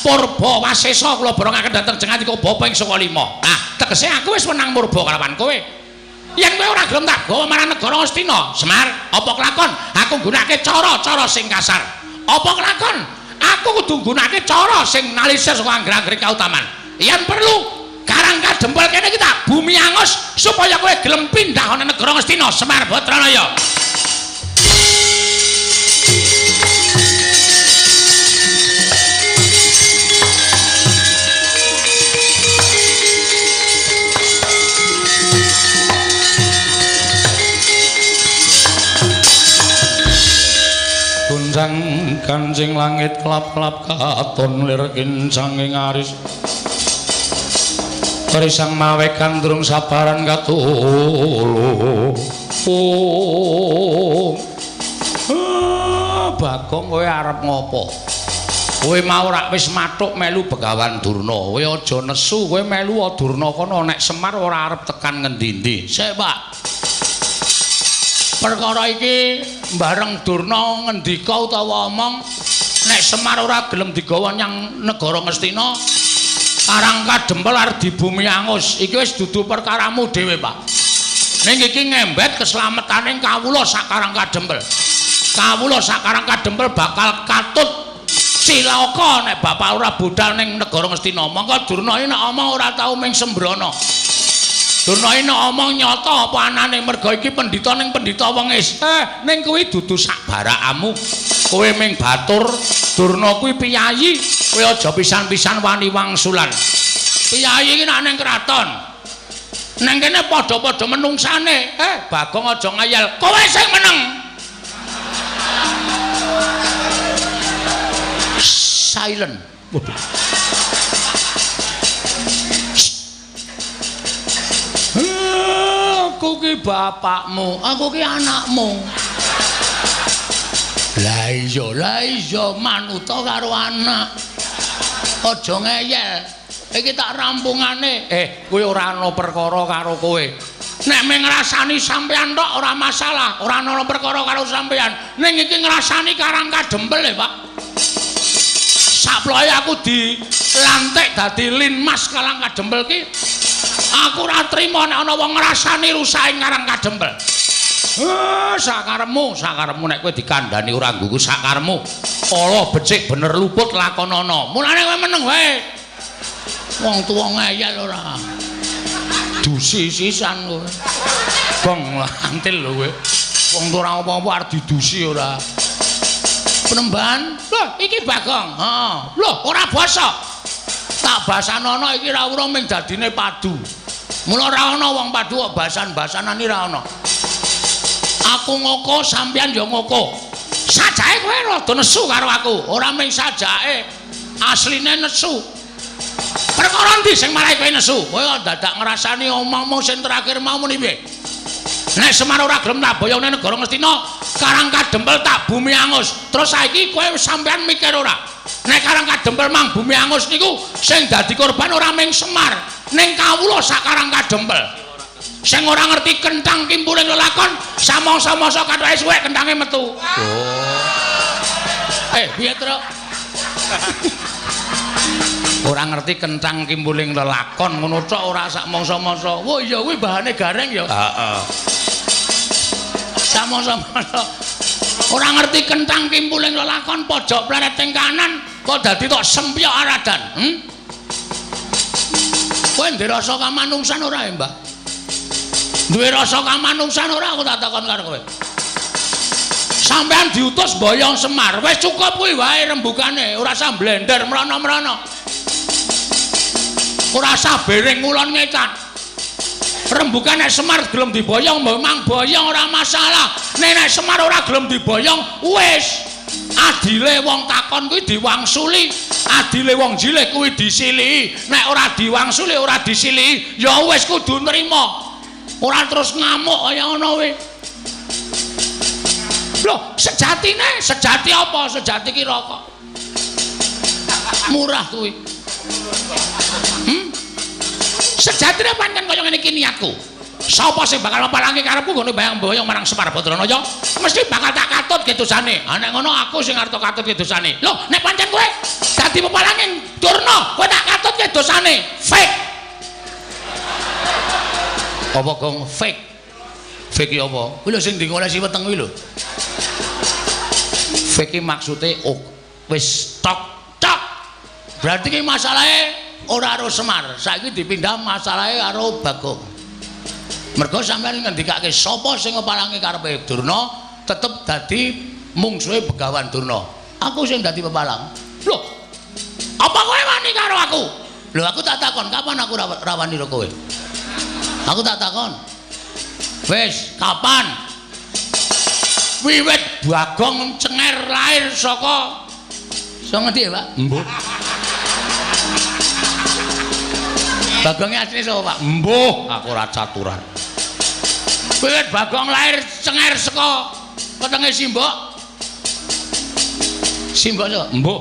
Purba Wasesa kula borongaken dhateng Jengandika bapa ing Saka Lima. Ah, tegese aku wis wenang murba kalawan kowe. Yen kowe ora gelem tak gawa marang negara Ngastina, Semar, apa kelakon aku nggunakake cara-cara sing kasar? Apa kelakon aku kudu nggunakake cara sing nalisir saka angger-anggere kautaman? Yen perlu Karang Kadempel kene iki tak bumi angus supaya kowe gelem pindah ana negara Ngastina, Semar Badranaya. Gonjang kancing langit klap-klap katon lir kincanging aris. Risang mawe gandrung sabaran katulu. Oh. Bagong kowe arep ngopo? Kowe mau rak wis mathuk melu Begawan Durna. Kowe aja nesu, kowe melu Durna kono nek Semar ora arep tekan ngendi-endi. Sik, Pak. Perkara iki bareng Durna ngendika utawa omong nek Semar ora gelem digawa nyang negara Ngastina, Karang Kadempel arep dibumi angus. Iki wis dudu perkaramu dhewe, Pak. Ning iki ngembet keslametane kawula sak Karang Kadempel. Kawula sak Karang Kadempel bakal katut cilaka nek bapak ora budal ning negara Ngastina. Mongko Durna iki nek omong ora tau ming sembrono. Durna iki nek omong nyata apa anane, merga iki pendhita ning pendhita wengis. Ning kuwi dudu sak barakamu. Kowe ming batur, Durna kuwi piyayi. Kowe aja pisan-pisan wani wangsulan. Piyayi iki nek ning kraton. Neng kene padha-padha menungsane. Bagong aja ngayal. Kowe sing meneng. Silent. Waduh. Aku ki bapakmu, aku ki anakmu. Lah iya manuta karo anak. Aja ngeyel. Iki tak rampungane. Kowe ora ana perkara karo kowe. Nek mung ngrasani sampean tok ora masalah, ora ana perkara karo sampean. Ning iki ngrasani Karang Kadempel e, Pak. Saploe aku dilantik dadi Linmas Karang Kadempel ki, aku ora trima nek ana wong ngrasani rusake Karang Kadempel. Sakaremu, sakaremu nek kowe dikandhani ora nggugu sakaremu. Ala becik bener luput lakonana. Mulane kowe meneng wae. Wong tuwa ngeyel ora. Dusi sisan kowe. Bong lantil lho kowe. Wong tuwa ora apa-apa arep didusi ora. Penemban, lho iki Bagong. Heeh. Lho ora basa. Tak basanono iki ra urung ming dadine padu. Mula ora ana wong padu kok basan-basanan iki ra ana. Aku ngoko sampeyan ya ngoko. Sajake kowe rada nesu karo aku. Ora ming sajake, asline nesu. Perkara endi sing marai kowe nesu? Kowe kok dadak ngrasani omongmu sing terakhir mau muni piye? Nek Semar ora gelem tak boyong nang negara Ngastina, Karang Kadempel tak bumi angus. Terus saiki kowe sampeyan mikir ora? Nek Karang Kadempel mang bumi angus niku sing dadi korban ora ming Semar, ning kawula sak Karang Kadempel. Sing ora ngerti kenthang kimpuling lelakon, samangsa-mangsa kathoke suwek kenthange metu. Oh. Piye, Truk? Ora ngerti kenthang kimpuling lelakon ngono tok ora sak mangsa-mangsa. Wah iya kuwi bahane gareng ya. Heeh. Samangsa-mangsa ora ngerti kenthang kimpuling lelakon pojok pleret ing kanan kok dadi tok sempyok aradan. Kowe ndek rasa kamanungsan ora ya, Mbah? Duwe rasa kamanungsan ora aku tak takon karo kowe. Sampeyan diutus boyong Semar, wis cukup kuwi wae rembugane, ora usah blender mrono-mrono. Ora usah bering ngulon ngetan. Rembugan nek Semar gelem diboyong, memang boyong ora masalah. Nek nek Semar ora gelem diboyong, wis. Adile wong takon kuwi diwangsuli, adile wong jilih kuwi disilihi. Nek ora diwangsuli, ora disilihi, ya wis kudu nrima. Ora terus ngamuk kaya ngono kuwi. Loh, sejatine, sejati apa? Sejati ki rokok. Murah kuwi. Sejatine pancen kaya ngene iki niatku. Sapa sing bakal mapalangi karepku nggone bayang-boyong marang Semar Badranaya, mesti bakal tak katut kedosane. Ha nek ngono aku sing arep katut kedosane. Loh, nek pancen kowe dadi pepalange Durna, kowe tak katutke dosane. Fake. Apa gong fake? Fake ki apa? Kuwi lho sing dingolesi weteng kuwi lho. Fake ki maksude oh, wis tok tok. Berarti ki masalahe ora karo Semar. Saiki dipindah masalahe karo Bagong. Mergo sampeyan ngendikake sapa sing ngepalangi karepe Durna tetep dadi mungsuhe Begawan Durna. Aku sing dadi pepalang. Lho, apa kowe wani karo aku? Lho aku tak takon, kapan aku rawani karo kowe? Aku tak takon. Wis, kapan? Wiwit Bagong cenger lahir saka saka ngendi ya, Pak? Mbuh. Bagonge asline sapa, Pak? Mbuh, aku ora caturan. Wiwit Bagong lahir cenger saka wetenge Simbok. Simbok sapa? Mbuh.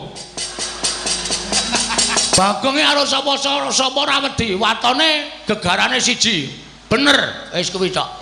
Bagonge karo sapa sapa ora wedi, watone gegarane siji. Bener, wis kuwi tok.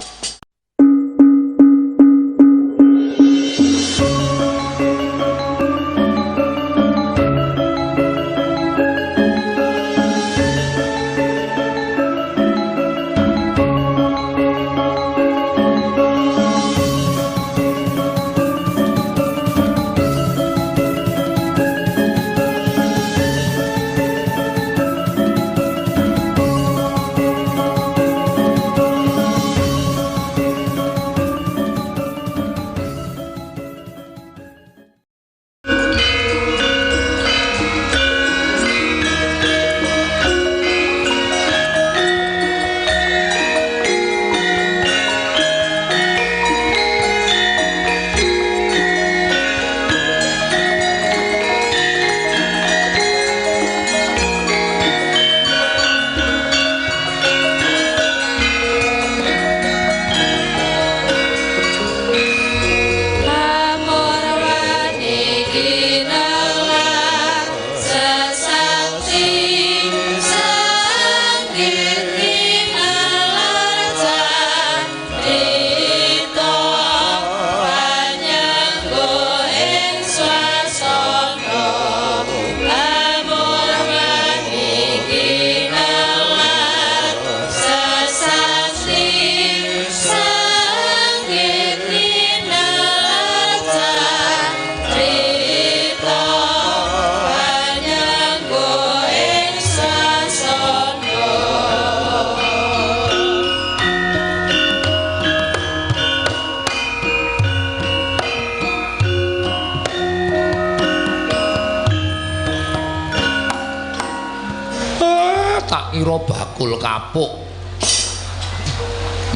Bakul kapuk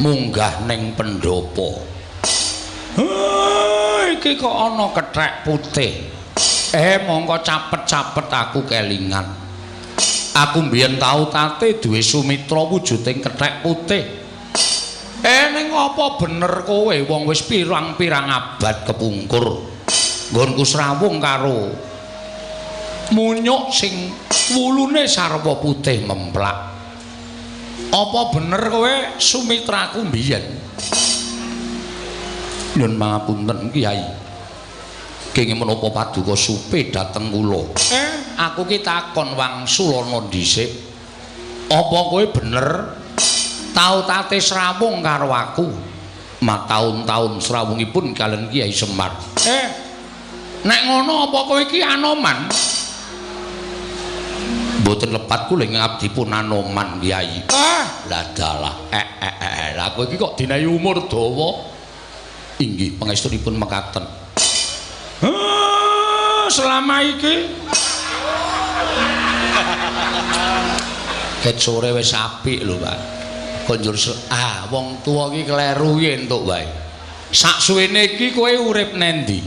munggah ning pendopo. Iki kok ana kethek putih. Mongko capet-capet aku kelingan. Aku mbiyen tau tate duwe sumitra wujuding kethek putih. Ning apa bener kowe wong wis pirang-pirang abad kepungkur nggonku srawung karo munyuk sing wulune sarwa putih memplak. Apa bener kowe sumitraku mbiyen? Nyun pangapunten Kyai. Kenging menapa paduka supe dhateng kula? Aku ki takon wangsulana dhisik. Apa kowe bener tau tate srawung karo aku? Mataun-taun srawungipun kalian Kyai Semar. Nek ngono apa kowe iki Anoman? Mboten lepat kula ing abdi pun Anoman Kyai. Lah dalah. Lah kowe iki kok dinehi umur dawa? Inggih pangestunipun mekaten. Selama iki ket sore wis apik lho, Pak. Konjur wong tuwa iki kleru ki entuk wae. Saksuwene iki kowe urip nendi?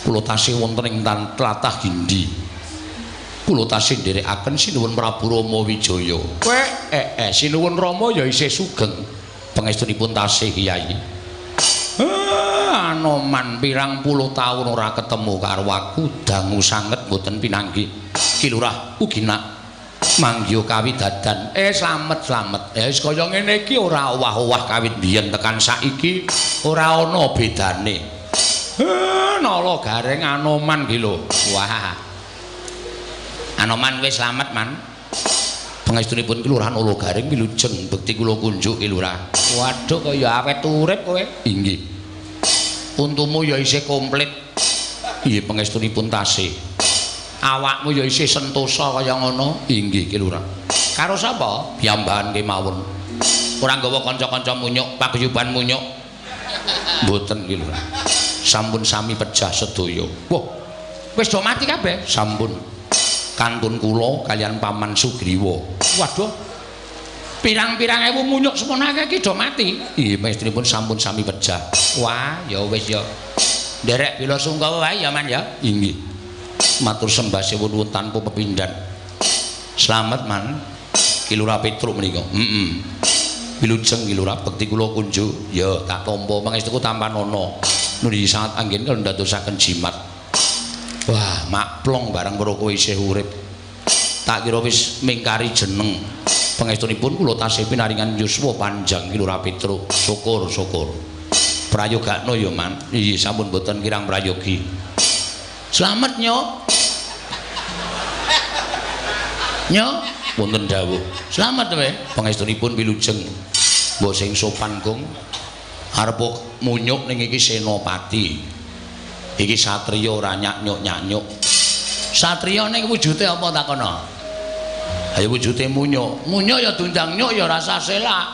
Kula tasih wonten ing tlatah Gindi. Kula tasih nderekaken Sinuwun Prabu Rama Wijaya. Kowe Sinuwun Rama ya isih sugeng. Pangestunipun tasih Kyai. Anoman pirang puluh taun ora ketemu karo aku, dangu sanget mboten pinanggih. Ki Lurah ugi nak manggiha kawidadan. Slamet-slamet. Wis kaya ngene iki ora owah-owah kawit biyen tekan saiki ora ana bedane. Nala gareng Anoman ki lho. Wah. Anoman wis slamet, Man. Pangestunipun Ki Lurah Nala Garing wilujeng bekti kula kunjuk Ki Lurah. Waduh kaya awet urip kowe. Inggih. Untumu ya isih komplit. Nggih pangestunipun tasih. Awakmu ya isih sentosa kaya ngono. Inggih Ki Lurah. Karo sapa? Piyambakan kemawon. Ora nggawa kanca-kanca munyuk, paguyuban munyuk. Mboten Ki Lurah. Sampun sami pejah sedaya. Wah. Wis do mati kabeh? Sampun. Kantun kula kalian Paman Sugriwa. Waduh. Pirang-pirang ewu munyuk semono akeh iki do mati. Nggih, pangestunipun sampun sami pejah. Wah, ya wis ya. Nderek bela sungkawa wae ya, Man ya. Inggih. Matur sembah nuwun tanpa pepindhan. Slamet, Man. Ki Lurah Petruk menika. Heeh. Wilujeng Ki Lurah bekti kula kunjuk. Ya, tak tampa pangestuku tampanana. Nuli sangat anggen kula ndadosaken jimat. Wah, makplong bareng karo kowe isih urip. Tak kira wis mingkari jeneng. Pangestunipun kula tasih pinaringan yuswa panjang Ki Lurah Petruk. Syukur, syukur. Prayogakno ya, Man. Iya, sampun boten kirang prayogi. Slamet, Nyok. Nyok, wonten dawuh. Slamet kowe. Pangestunipun wilujeng. Mbok sing sopan, Gong. Arep munyuk ning iki senopati. Iki satriya ora nyak-nyuk-nyanyuk. Satriya ning wujude apa takono? Ayo wujude munyuk. Munyuk ya dundang nyuk ya rasa selak.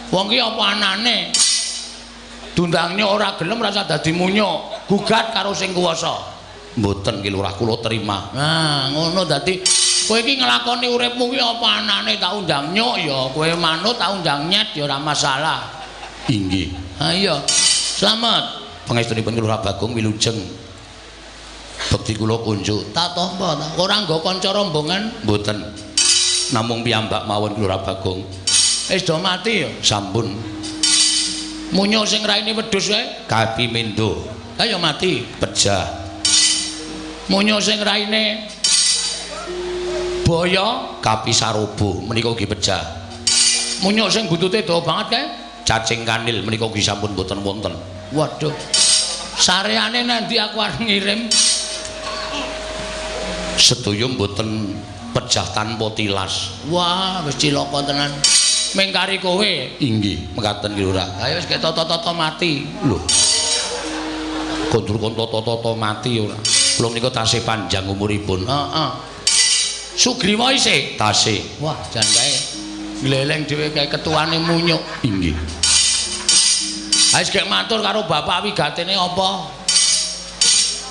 Wong ki apa anane? Dundang nyuk ora gelem rasa dadi munyuk. Gugat karo sing kuwasa. Mboten Ki Lurah kula terima. Nah, ngono dadi kowe iki nglakoni uripmu ki apa anane tak undang nyuk ya kowe manut tak undang nyet ya ora masalah. Inggih. Ha iya. Slamet. Pangestunipun Ki Lurah Bagong wilujeng. Bekti kula kunjuk. Tak tampa ta. Ora nggo kanca rombongan? Mboten. Namung piyambak mawon Ki Lurah Bagong. Wis do mati ya? Sampun. Munyuk sing raine wedhus kae? Kapi mendo. Ha ya mati. Pejah. Munyuk sing raine boyo? Kapi sarobo menika ugi pejah. Munyuk sing buntute dawa banget kae? Cacing kanil menika ugi sampun mboten wonten. Waduh. Sareane nanti aku arep ngirim. Sedaya mboten pejah tanpa tilas. Wah, wis cilaka tenan. Mengkari kowe. Inggih, mekaten Ki Lurah. Ayo wis ketata-tata mati. Lho. Kondur kon tata-tata mati ora. Kula menika tasih panjang umuripun. Heeh. Sugriwa isih tasih. Wah, jan kae gleleng dhewe kae ketuane munyuk. Inggih. Ayo gek matur karo bapak wigatene apa?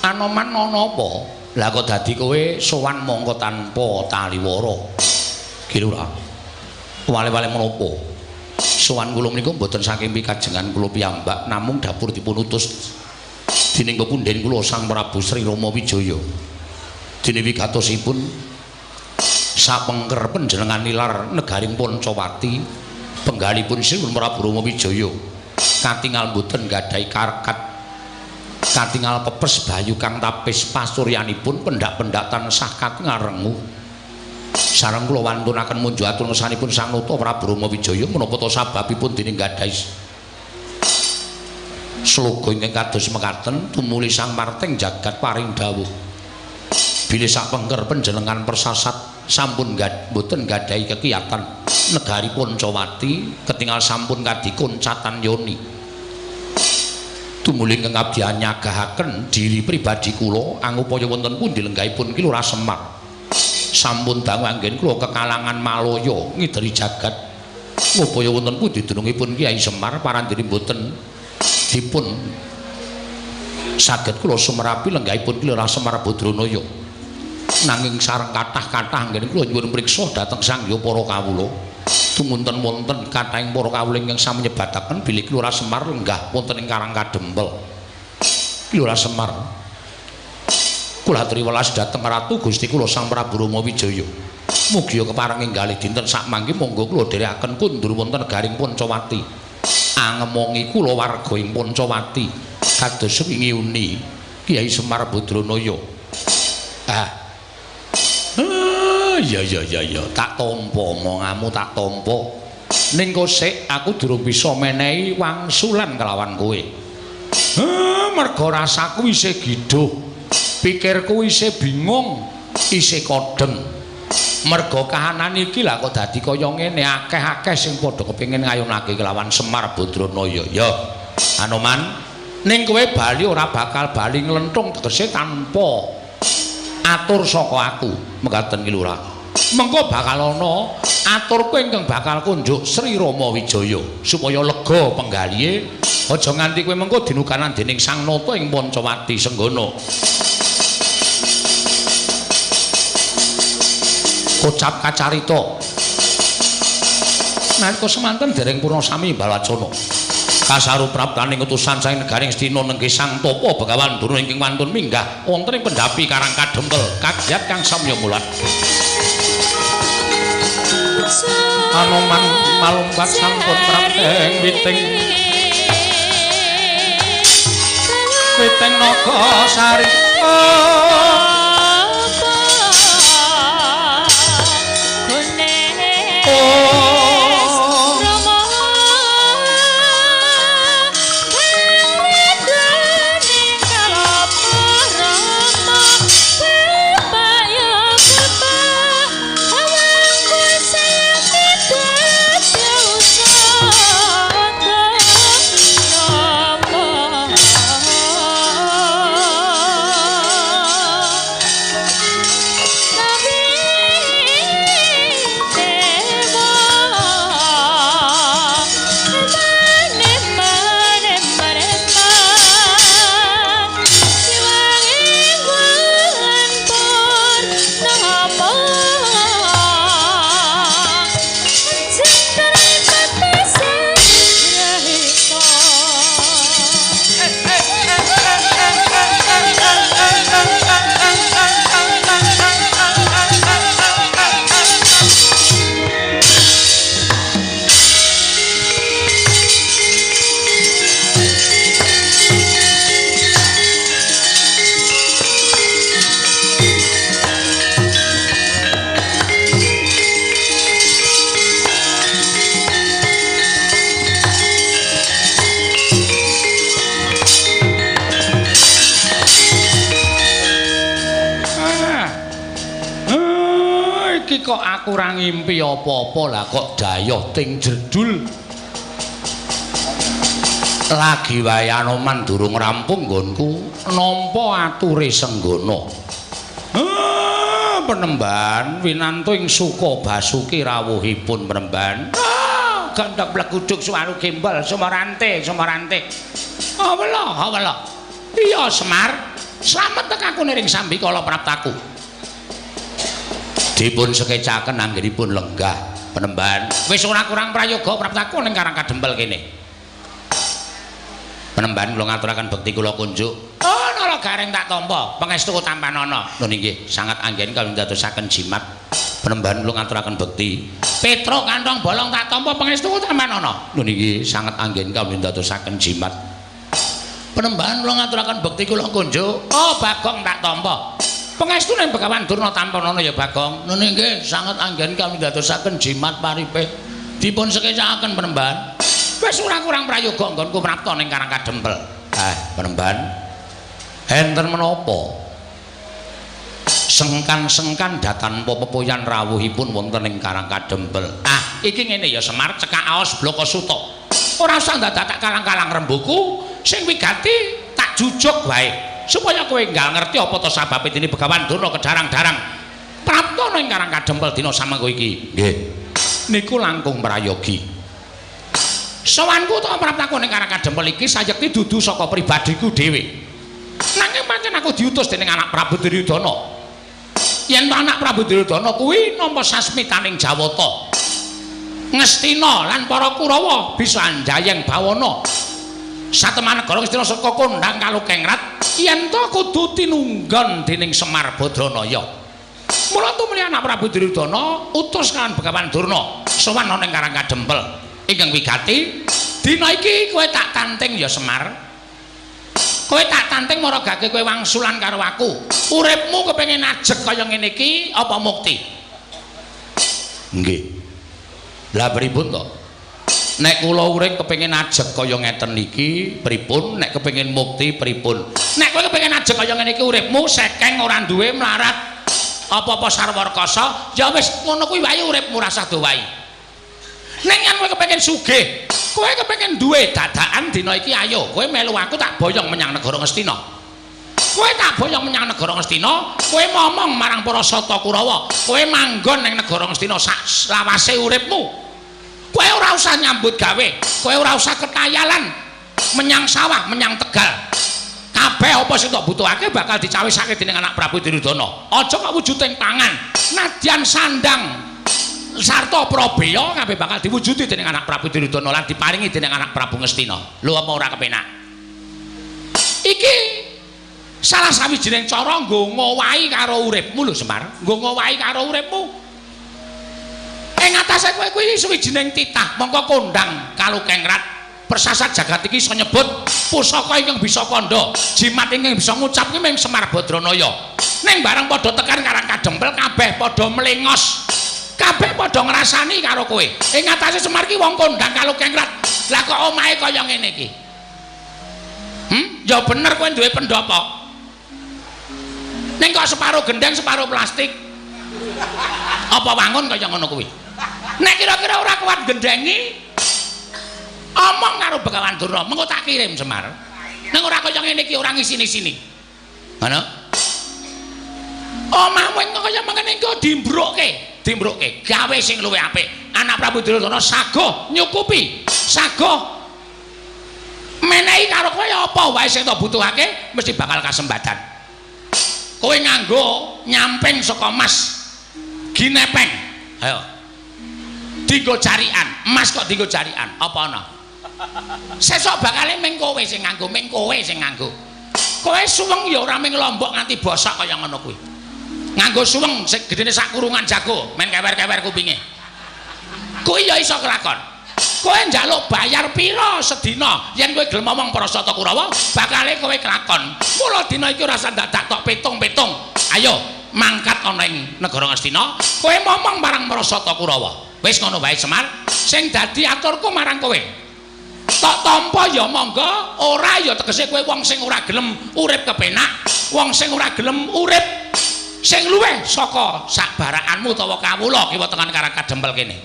Anoman ana apa? Lah kok dadi kowe sowan mongko tanpa taliwara. Ki Lurah. Wale-wale menapa? Sowan kula menika mboten saking pikajengan kula piyambak namung dapur dipun utus dening pepundhen kula Sang Prabu Sri Rama Wijaya. Dene wigatosipun sapengker panjenengan nilar negaring Pancawati penggalipun Sri Prabu Rama Wijaya. Katingal mboten gadhahi karkat katingal pepes bayu kang tapis pasuryanipun pendak-pendak tansah katingal renguh. Sareng kula wantunaken munjuk atur ngersanipun Sang Nata Prabu Rama Wijaya menapa ta sababipun dening gadhahi sloga ingkang kados mekaten tumuli Sang Marting jagat paring dawuh bilih sapengker panjenengan persasat sampun mboten gadhahi kekiyatan negari Pancawati ketingal sampun kadikon catan yoni. Tumuli ingkang abdi nyagahaken diri pribadi kula angupaya wonten pundi lenggahipun Ki Lurah Semar. Sampun dangu anggen kula kekalangan Malaya ngideri jagat ngupaya wonten pundi dunungipun Kyai Semar parandene mboten dipun saged kula sumerapi lenggahipun Ki Lurah Semar Badranaya. Nanging sareng kathah-kathah anggen kula nyuwun priksa dhateng Sang Hyang para kawula. Tumunten wonten kathahing para kawula ingkang sami nyebataken bilih Ki Lurah Semar lenggah wonten ing Karang Kadempel. Ki Lurah Semar kula aturi welas dhateng Ratu Gusti kula Sang Prabu Rama Wijaya. Mugia kepareng enggalih dinten sakmangke monggo kula dherekaken kundur wonten negaring Pancawati. Angemongi kula warga ing Pancawati kados wingi uni Kyai Semar Badranaya. Ah. Ya ya ya ya, tak tampa omonganmu tak tampa. Ning kosek aku durung bisa menehi wangsulan kelawan kowe. Merga rasaku isih gidhuh. Pikirku isih bingung. Isih kodheng. Merga kahanan iki lah kok dadi kaya ngene, akeh-akeh sing padha kepengin ngayunake kelawan Semar Badranaya. Ya, Anoman, ning kowe bali ora bakal bali nglenthung tegese tanpa atur saka aku. Mekaten ki Lurah. Mengko bakal ana aturku ingkang bakal kunjuk Sri Rama Wijaya supaya lega penggalihe, aja nganti kowe mengko dinukanan dening Sang Nata ing Pancawati Senggana. Kocap kacarita. Nalika semanten dereng purna sami balacana. Kasaru praptaning utusan saking negaring Astina nenggih Sang Tapa Begawan Durna ingkang wantun minggah wonten ing pendhapi Karang Kadempel kagyat kang samya mulat. Anoman malumpat sampun prapteng witing witing naga sari. Kok aku ora ngimpi apa-apa lah kok dayoh ting jedul. Lagi wae Anoman durung rampung nggonku nampa ature Senggana. Penemban winantu ing Suka Basuki rawuhipun penemban. Gandhak bleguduk suwaru gembel sumarante sumarante. Awela awela. Iya Semar, slamet tekaku niring sambikala praptaku. Dipun sekecaken anggenipun lenggah penemban. Wis ora kurang prayoga praptaku ning Karang Kadempel kene. Penemban kula ngaturaken bekti kula kunjuk. Oh, nala gareng tak tampa, pangestu tampanana. Nun inggih, sangat anggen kula ndadosaken jimat. Penemban kula ngaturaken bekti. Petro kantong bolong tak tampa, pangestu tampanana. Nun inggih, sangat anggen kula ndadosaken jimat. Penemban kula ngaturaken bekti kula kunjuk. Oh, Bagong tak tampa. Pangestu ning Begawan Durna tampanana ya Bagong. Nun inggih, sangat anggen kami ndadosaken jimat paripe. Dipun sekecaken penemban. Wis ora kurang prayoga nggonku prapta ning Karang Kadempel. Penemban. Enten menapa? Sengkan-sengkan datanpa pepoyan rawuhipun wonten ing Karang Kadempel. Iki ngene ya Semar, cekak aos blaka suta. Ora usah ndadak tak kalang-kalang rembuku, sing wigati tak jujuk wae. Supaya kowe enggal ngerti apa to sababe dene Begawan Durna kedarang-darang prapta ning Karang Kadempel dina samangko iki. Nggih. Niku langkung prayogi. Sowanku to praptaku ning Karang Kadempel iki sayekti dudu saka pribadiku dhewe. Nanging pancen aku diutus dening anak Prabu Duryudana. Yen to anak Prabu Duryudana kuwi nampa sasmitaning Jawata. Ngastina lan para Kurawa bisa anjayeng bawana. Sateman negara Ngastina saka kondhang kalukengrat yen to kudu tinunggon dening Semar Badranaya. Mula tumuli anak Prabu Duryudana utus kan Begawan Durna sowan ana ning Karang Kadempel ingkang wigati dina iki kowe tak tanting ya Semar. Kowe tak tanting maragake kowe wangsulan karo aku. Uripmu kepengin ajeg kaya ngene iki apa mukti? Nggih. Lah pripun to? Nek kula urip kepengin ajeg kaya ngeten iki pripun, nek kepengin mukti pripun? Nek kowe kepengin ajeg kaya ngene iki uripmu sekeng ora duwe mlarat. Apa-apa sarwa rekasa, ya wis ngono kuwi wae uripmu rasah dowahi. Ning yen kowe kepengin sugih, kowe kepengin duwe dadakan dina iki ayo, kowe melu aku tak boyong menyang negara Ngastina. Kowe tak boyong menyang negara Ngastina, kowe momong marang para Sata Kurawa, kowe manggon ning negara Ngastina sak lawase uripmu. Kowe ora usah nyambut gawe, kowe ora usah ketayalan menyang sawah, menyang tegal. Kabeh apa sing tok butuhake bakal dicawisake dening anak Prabu Duryudana. Aja kok wujuding pangan, nadyan sandang sarta prabeya kabeh bakal diwujudi dening anak Prabu Duryudana lan diparingi dening anak Prabu Ngastina. Lho apa ora kepenak? Iki salah sawijining cara nggo ngowahi karo uripmu lho Semar, nggo ngowahi karo uripmu. Ing atase kowe kuwi sawijining titah mongko kondang kalukengrat persasat jagat iki iso nyebut pusaka ingkang bisa kandha, jimat ingkang bisa ngucap kuwi mung Semar Badranaya. Ning bareng padha tekan Karang Kadempel kabeh padha mlengos. Kabeh padha ngrasani karo kowe. Ing atase Semar ki wong kondang kalukengrat. Lah kok omahe kaya ngene iki? Ya bener kowe duwe pendopo. Ning kok separo gendeng, separo plastik. Apa wangun kaya ngono kuwi? Nek kira-kira ora kuat gendengi, omong karo Begawan Durna, mengko tak kirim Semar. Ning ora kaya ngene iki, ora ngisini-sini. Ngono? Omahmu kaya mangkene engko dimbrukke, dimbrukke, gawe sing luwih apik. Anak Prabu Duryudana sagoh nyukupi, sagoh menehi karo kowe apa wae sing tok butuhake mesti bakal kasembadan. Kowe nganggo nyamping saka mas ginepeng. Ayo. Dinggo jarian, emas kok dinggo jarian, apa ana? Sesuk bakale ming kowe sing nganggo, ming kowe sing nganggo. Kowe suweng ya ora ming lombok nganti bosok kaya ngono kuwi. Nganggo suweng sing gedene sak kurungan jago, men kewer-kewer kupinge. Kuwi ya iso kelakon. Kowe njaluk bayar pira sedina yen kowe gelem omong para Sata Kurawa, bakale kowe kelakon. Mula dina iki ora usah dadak tok pitung-pitung. Ayo mangkat ana ing negara Ngastina, kowe momong marang para Sata Kurawa. Wis ngono wae Semar, sing dadi aturku marang kowe. Tok tampa ya monggo, ora ya tegese kowe wong sing ora gelem urip kepenak, wong sing ora gelem urip sing luwih saka sak barakanmu utawa kawula kiwa tengan Karang Kadempel kene.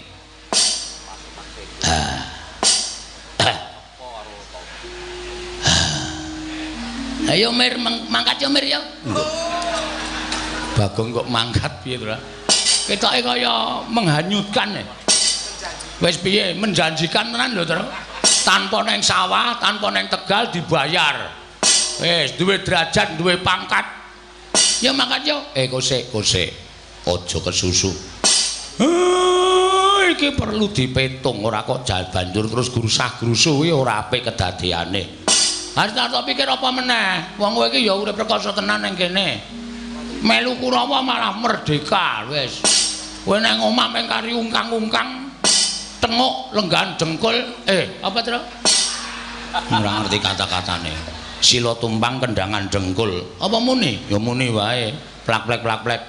Ayo Mir, mangkat yo Mir yo. Bagong kok mangkat piye to? Ketoke kaya menghanyutkan. Wis piye menjanjikan tenan lho, Tru. Tanpa neng sawah, tanpa neng tegal dibayar. Wis duwe derajat, duwe pangkat. Ya mangkat yo. Kosek, kosek. Aja kesusu. Iki perlu dipetung, ora kok banjur terus grusah-grusuh kuwi ora apik kedadeane. Harus tak pikir apa meneh? Wong kowe iki ya urip rekoso tenan ning kene. Melu Kurawa malah merdeka wis. Kowe nang omah mung kari ungkang-ungkang, tenguk lenggahan dengkul, apa Tru? Ora ngerti kata-katane. Sila tumpang kendangan dengkul. Apa muni? Ya muni wae. Plak-plek plak-plek.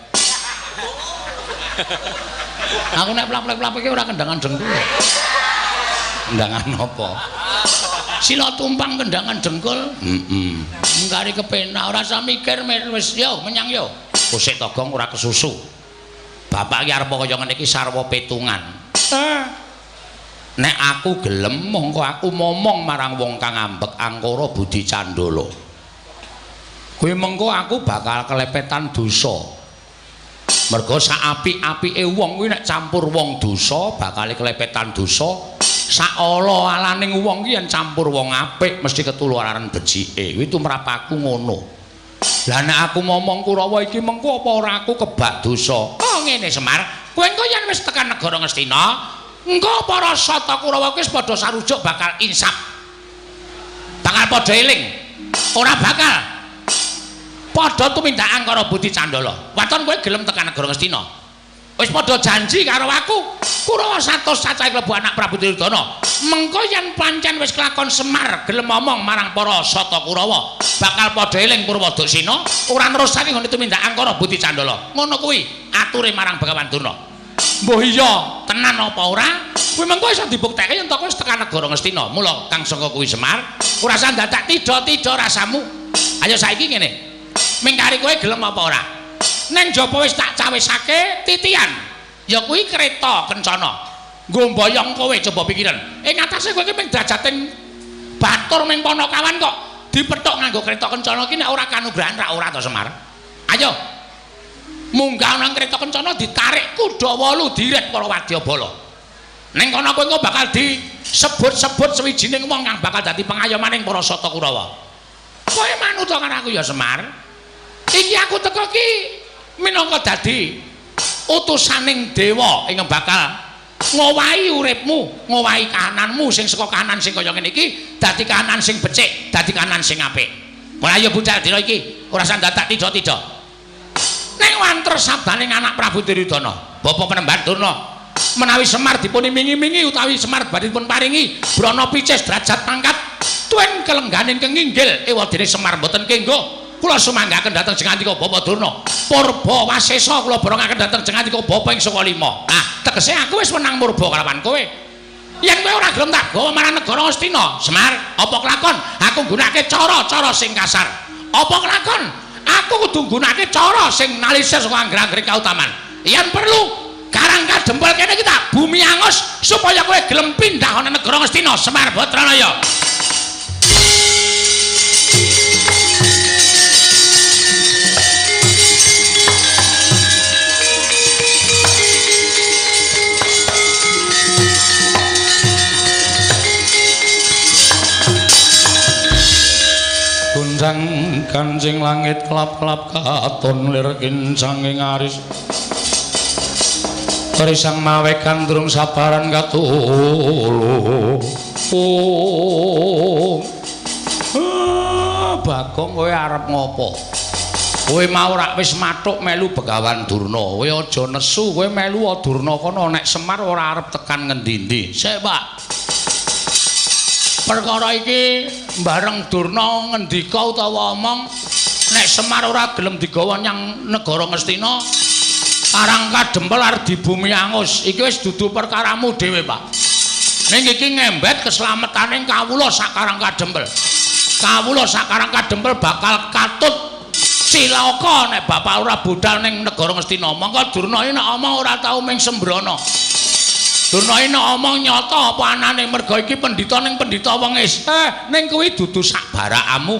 Aku nek plak-plek plak-plek ora kendangan dengkul. Kendangan apa? Sila tumpang kendangan dengkul. Heeh. Mengkari kepenak ora usah mikir wis yo menyang yo. Kosek Togong ora kesusu. Bapak iki arep kaya ngene iki sarwa petungan. Nek aku gelem mongko aku momong marang wong kang ambek angkara budi candala. Kuwi mengko aku bakal kelepetan dosa. Mergo sak apik-apike wong kuwi nek campur wong dosa bakal kelepetan dosa. Sak ala-alaning wong ki yen campur wong apik mesti ketularan becike. Kuwi tumrap aku ngono. Lah nek aku momong Kurawa iki mengko apa ora aku kebak dosa? Oh ngene Semar, kowe engko yen wis tekan negara Ngastina, engko para Sata Kurawa kuwi wis padha sarujuk bakal insaf. Bakal padha eling. Ora bakal padha tumindak angkara budi candala. Waton kowe gelem tekan negara Ngastina. Wis padha janji karo aku, Kurawa 100 cacahe klebu anak Prabu Duryudana. Mengko yen pancen wis kelakon Semar gelem omong marang para Sata Kurawa, bakal padha eling Purwodaksina, ora nerusake nggone tumindak angkara budi candala. Ngono kuwi ature marang Begawan Durna. Mbuh iya tenan apa ora? Kuwi mengko iso dibuktekke yen wis tekan negara Ngastina. Mula kang sangka kuwi Semar, ora usah dadak tida-tida rasamu. Ayo saiki ngene. Mingkari kowe gelem apa ora? Neng jaba wis tak cawisake titian. Ya kuwi kereta kencana. Nggo mboyong kowe coba pikiran. Ing atase kowe iki mung drajating batur ning Panakawan kok dipethuk nganggo kereta kencana iki nek ora kanugrahan ra ora to Semar. Ayo. Munggah nang kereta kencana ditarik kuda 8 diret para wadyabala. Ning kono kowe engko bakal disebut-sebut sewijining wong kang bakal dadi pengayomaning para Sata Kurawa. Kowe manut karo aku ya Semar. Iki aku teko ki minangka dadi utusaning dewa ing bakal ngowahi uripmu, ngowahi kahananmu sing saka kahanan sing kaya ngene iki dadi kahanan sing becik, dadi kahanan sing apik. Mulai ayo budal dina iki, ora usah dadak tidha-tidha. Ning wanter sabdaning anak Prabu Duryudana, Bapak Penemban Durna, menawi Semar dipun imingi-imingi utawi Semar badhe dipun paringi brana picis derajat pangkat tuen kelengganing kenginggil ewadene Semar mboten kenggo. Kula sumanggaken dhateng jengandika Bapak Durna. Purba wasesa kula borongaken dhateng jengandika Bapak ing saka lima. Nah, tegese aku wis wenang murba kalawan kowe. Yen kowe ora gelem tak gawa marang negara Astina, Semar, apa kelakon aku nggunakake cara-cara sing kasar? Apa kelakon aku kudu nggunakake cara sing nalisir saka angger-anggere kautaman? Yen perlu Karang Kadempel kene iki tak bumi angus supaya kowe gelem pindah ana negara Astina, Semar Batranaya. Guncang kancing langit kelap-kelap katon lir kincanging aris. Risang mawe gandrung sabaran katulu. Oh. Bagong kowe arep ngopo? Kowe mau rak wis mathuk melu Begawan Durna. Kowe aja nesu, kowe melu Durna kono nek Semar ora arep tekan ngendi-endi. Sik, Pak. Perkara iki bareng Durna ngendika utawa omong nek Semar ora gelem digawa nyang negara Ngastina, Karang Kadempel arep dibumi angus. Iki wis dudu perkaramu dhewe, Pak. Ning iki ngembet keslametane kawula sak Karang Kadempel. Kawula sak Karang Kadempel bakal katut cilaka nek bapak ora budal ning negara Ngastina. Mongko Durna iki nek omong ora tau ming sembrono. Durna iki nek omong nyata apa anane merga iki pendhita ning pendhita wong is. Ning kuwi dudu sak barakamu.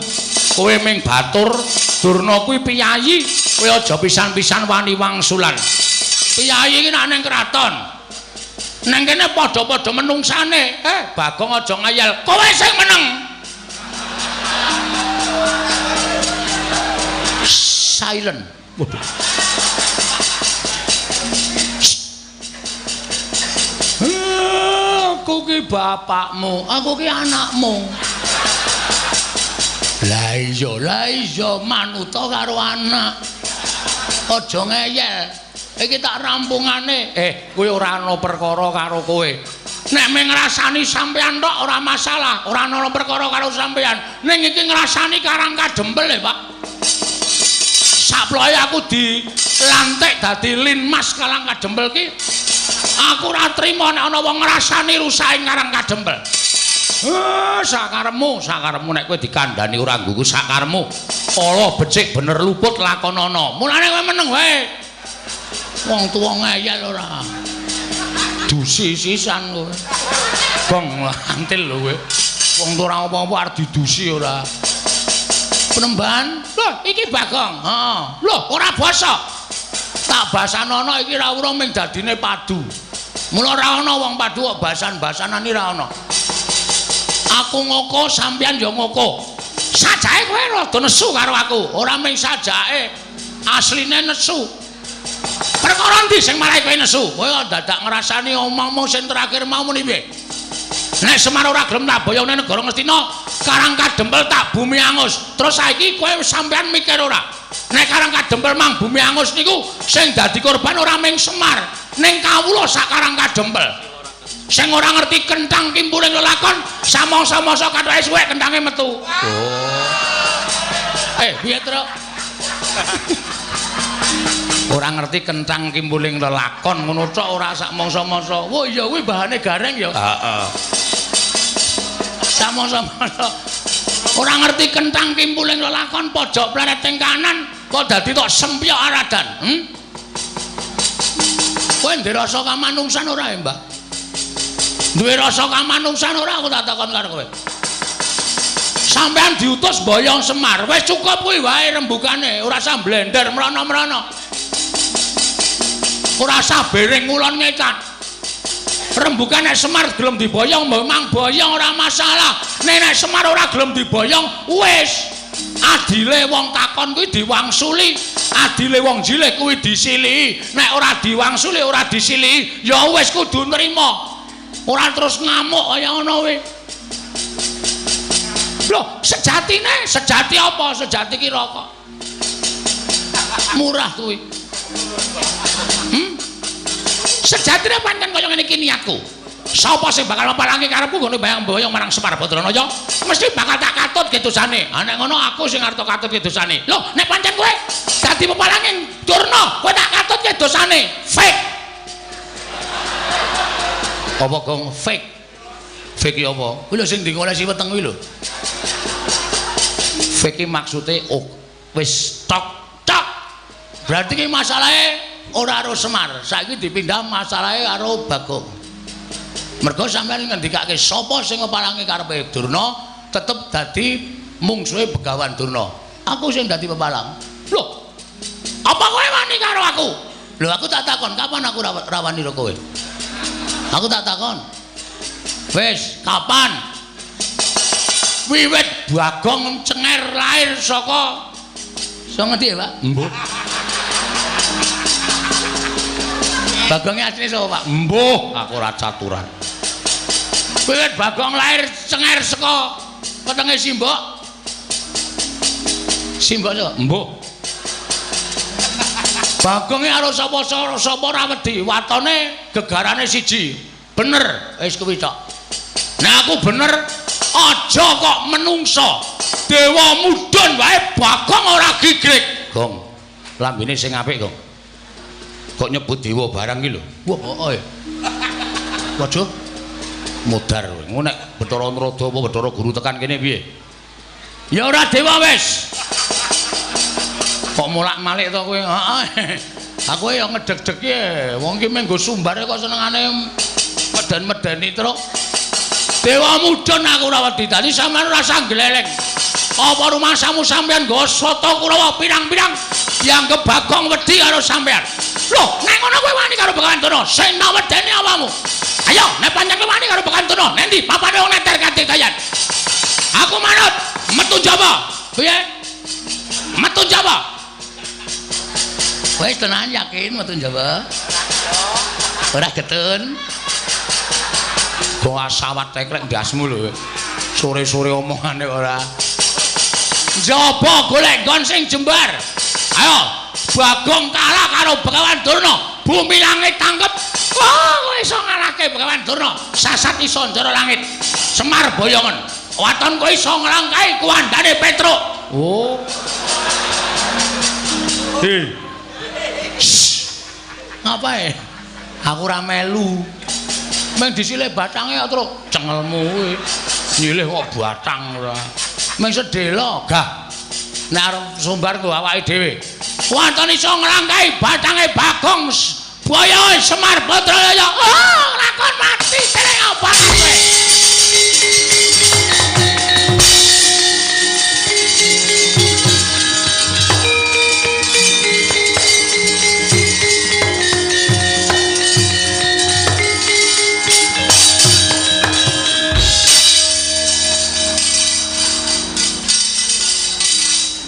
Kowe ming batur, Durna kuwi piyayi. Kowe aja pisan-pisan wani wangsulan. Piyayi iki nek ning kraton. Nang kene padha-padha menungsane. Bagong aja ngayal. Kowe sing meneng. Silent. Waduh. Aku ki bapakmu, aku ki anakmu. Lah iya manuta karo anak. Aja ngeyel. Iki tak rampungane. Kowe ora ana perkara karo kowe. Nek mung ngrasani sampean tok ora masalah, ora ana perkara karo sampean. Ning iki ngrasani Karang Kadempel e, Pak. Saploe aku dilantik dadi Linmas Karang Kadempel ki. Aku ora trima nek ana wong ngrasani rusake Karang Kadempel. Sakaremu, sakaremu nek kowe dikandhani ora nggugu sakaremu. Ala becik bener luput lakonana. Mulane kowe meneng wae. Wong tuwa ngeyel ora. Dusi sisan kowe. Gong lantil lho kowe. Wong tuwa ora apa-apa arep didusi ora. Penemban, lho iki Bagong. Heeh. Lho ora basa. Tak basanono iki ra urung ming dadine padu. Mula ora ana wong padu kok basan-basanan iki ra ana. Aku ngoko sampeyan ya ngoko. Sajake kowe rada nesu karo aku. Ora ming sajake, asline nesu. Perkara endi sing marai kowe nesu? Kowe kok dadak ngrasani omongmu sing terakhir mau muni piye? Nek Semar ora gelem tak boyong nang negara Ngastina, Karang Kadempel tak bumi angus. Terus saiki kowe sampeyan mikir ora? Nek Karang Kadempel mang bumi angus niku sing dadi korban ora ming Semar, ning kawula sak Karang Kadempel. Sing ora ngerti kenthang kimpuling lelakon, samangsa-mangsa kathoke suwek kenthange metu. Oh. Piye, Truk? Ora ngerti kenthang kimpuling lelakon ngono tok ora sak mangsa-mangsa. Wah iya kuwi bahane gareng ya. Heeh. Samangsa-mangsa ora ngerti kenthang kimpuling lelakon pojok plereting kanan Kok dadi tok sempyok aradan? Hmm? Kowe ndek rasa kamanungsan ora ya, Mbah? Duwe rasa kamanungsan ora aku tak takon karo kowe. Sampeyan diutus boyong Semar, wis cukup kuwi wae rembugane, ora usah blender mrono-mrono. Ora usah bereng ngulon ngetan. Rembugan nek Semar gelem diboyong, memang boyong ora masalah. Nek nek Semar ora gelem diboyong, wis. Adile wong takon kuwi diwangsuli, adile wong jilih kuwi disilihi. Nek ora diwangsuli, ora disilihi, ya wis kudu nrima. Ora terus ngamuk kaya ngono kuwi. Loh, sejatine, sejati apa? Sejati ki rokok. Murah kuwi. Hmm? Sejatine pancen kaya ngene iki niatku. Sapa sing bakal mapalangi karepku nggone bayang-boyong marang Semar Badranaya, mesti bakal tak katut kedosane. Ha nek ngono aku sing arep katut kedosane. Loh, nek pancen kowe dadi pepalangi Durna, kowe tak katut kedosane. Fake. Apa gong fake? Fake ki apa? Kuwi lho sing dingolesi weteng kuwi lho. Fake ki maksude oh wis tok tok. Berarti ki masalahe ora karo Semar, saiki dipindah masalahe karo Bagong. Mergo sampeyan ngendikake sapa sing ngepalangi karepe Durna tetep dadi mungsuhe Begawan Durna. Aku sing dadi pepalang. Lho, apa kowe wani karo aku? Lho aku tak takon, kapan aku rawani karo kowe? Aku tak takon. Wis, kapan? Wiwit Bagong cenger lahir saka iso ngendi ya, Pak? Mbuh. Bagonge asline sapa, Pak? Mbuh, aku ora caturan. Wiwit Bagong lahir cenger saka wetenge Simbok. Simbok sapa? Mbuh. Bagonge karo sapa sapa ora wedi, watone gegarane siji. Bener, wis kuwi tok. Nek aku bener, aja kok menungso. Dewa mudhun wae Bagong ora gigrik. Gong, lambene sing apik, Gong. Kok nyebut dewa barang iki lho. Wah, heeh. Waduh. Modar kowe. Ngono nek Bathara Narada apa Bathara Guru tekan kene piye? Ya ora dewa wis. Kok molak-malik to kowe? Heeh. Aku ya ngedeg-deg e. Wong iki mung nggo sumbare kok senengane meden-medeni truk. Dewa mudhun aku ora wedi. Dadi sampeyan ora usah gleleng. Apa rumasamu sampeyan nggo sata Kurawa pirang-pirang dianggep Bagong wedi karo sampeyan. Loh, nek ngono kowe wani karo Begawan Durna, sing wedeni awakmu. Ayo, nek pancen kowe wani karo Begawan Durna, nendi papane wong neter katitayan. Aku manut, metu Jawa. Piye? Metu Jawa. Wis tenan yakin metu Jawa? Ora getun. Kok asawat teklek ndasmu lho. Sore-sore omongane ora. Njaba golek nggon sing jembar. Ayo, Bagong kalah karo Begawan Durna, bumi langit tangkep. Wah, kowe iso ngalahke Begawan Durna, sasat iso njara langit. Semar boyongen. Waton kowe iso nglangkahi kuwandane Petruk. Oh. Hei. Ngapae? Aku ora melu. Meng disilih batange kok truk cengelmu kuwi. Nyilih kok batang ora. Meng sedhela gah. Nek arep sumbar nggo awake dhewe. Waton iso nglangkahi batange Bagong boyoe Semar Badraya. Oh, lakon mati dereng apa kowe.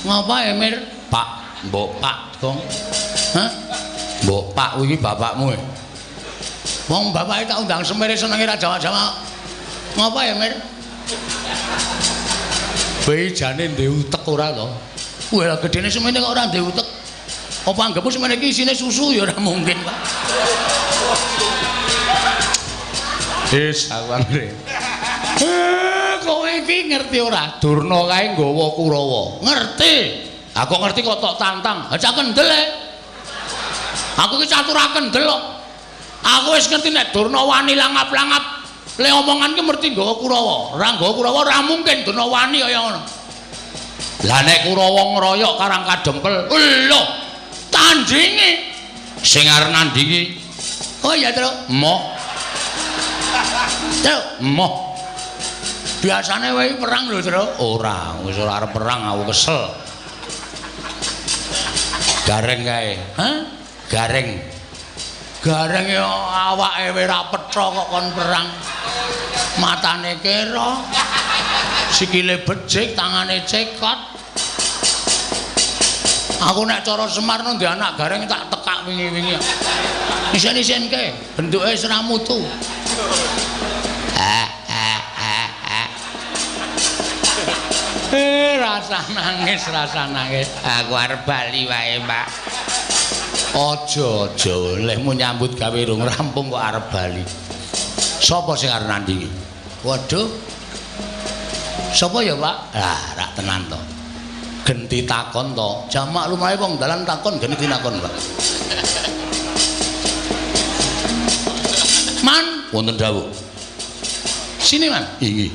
Ngapa ya, Mir? Pak, mbok Pak, Gong. Hah? Mbok Pak kuwi bapakmu e. Wong bapake tak undang semere senenge ra jawa-jawa. Ngapa ya, Mir? Bae jane ndek utek ora to? Wah, lah gedene semene kok ora ndek utek. Apa anggepmu semene iki isine susu ya ora mungkin, Pak. Wis, aku anggere. Kowe iki ngerti ora? Durna kae nggawa Kurawa. Ngerti. Aku ngerti kok tok tantang. Ha cak kendel e. Aku iki catur kendel kok. Aku wis ngerti nek Durna wani langap-langap. Le omongan ki mesti nggawa Kurawa. Ora nggawa Kurawa ora mungkin Durna wani kaya ngono. Lah nek Kurawa ngroyok Karang Kadempel, lho, tandinge sing arep nandingi. Oh iya, Truk. Emoh. Truk, emoh. Biasane wae perang lho, Truk. Ora, wis ora arep perang aku kesel. Gareng kae. Hah? Gareng. Gareng ya awake wis ora petha kok kon perang. Matane kera. Sikile becik, tangane cekot. Aku nek cara Semar nang anak Gareng tak tekak wingi-wingi. Isen-isenke, bentuke wis ora mutu. Rasa nangis, rasa nangis. Aku arep bali wae, Pak. Aja, aja, lehmu nyambut gawe rung rampung kok arep bali. Sapa sing arep nandingi? Waduh. Sapa ya, Pak? Lah, rak tenan to. Genti takon to. Jamak lumahe wong dalan takon genti takon, Pak. Man, wonten dawuh. Sini, Man. Inggih.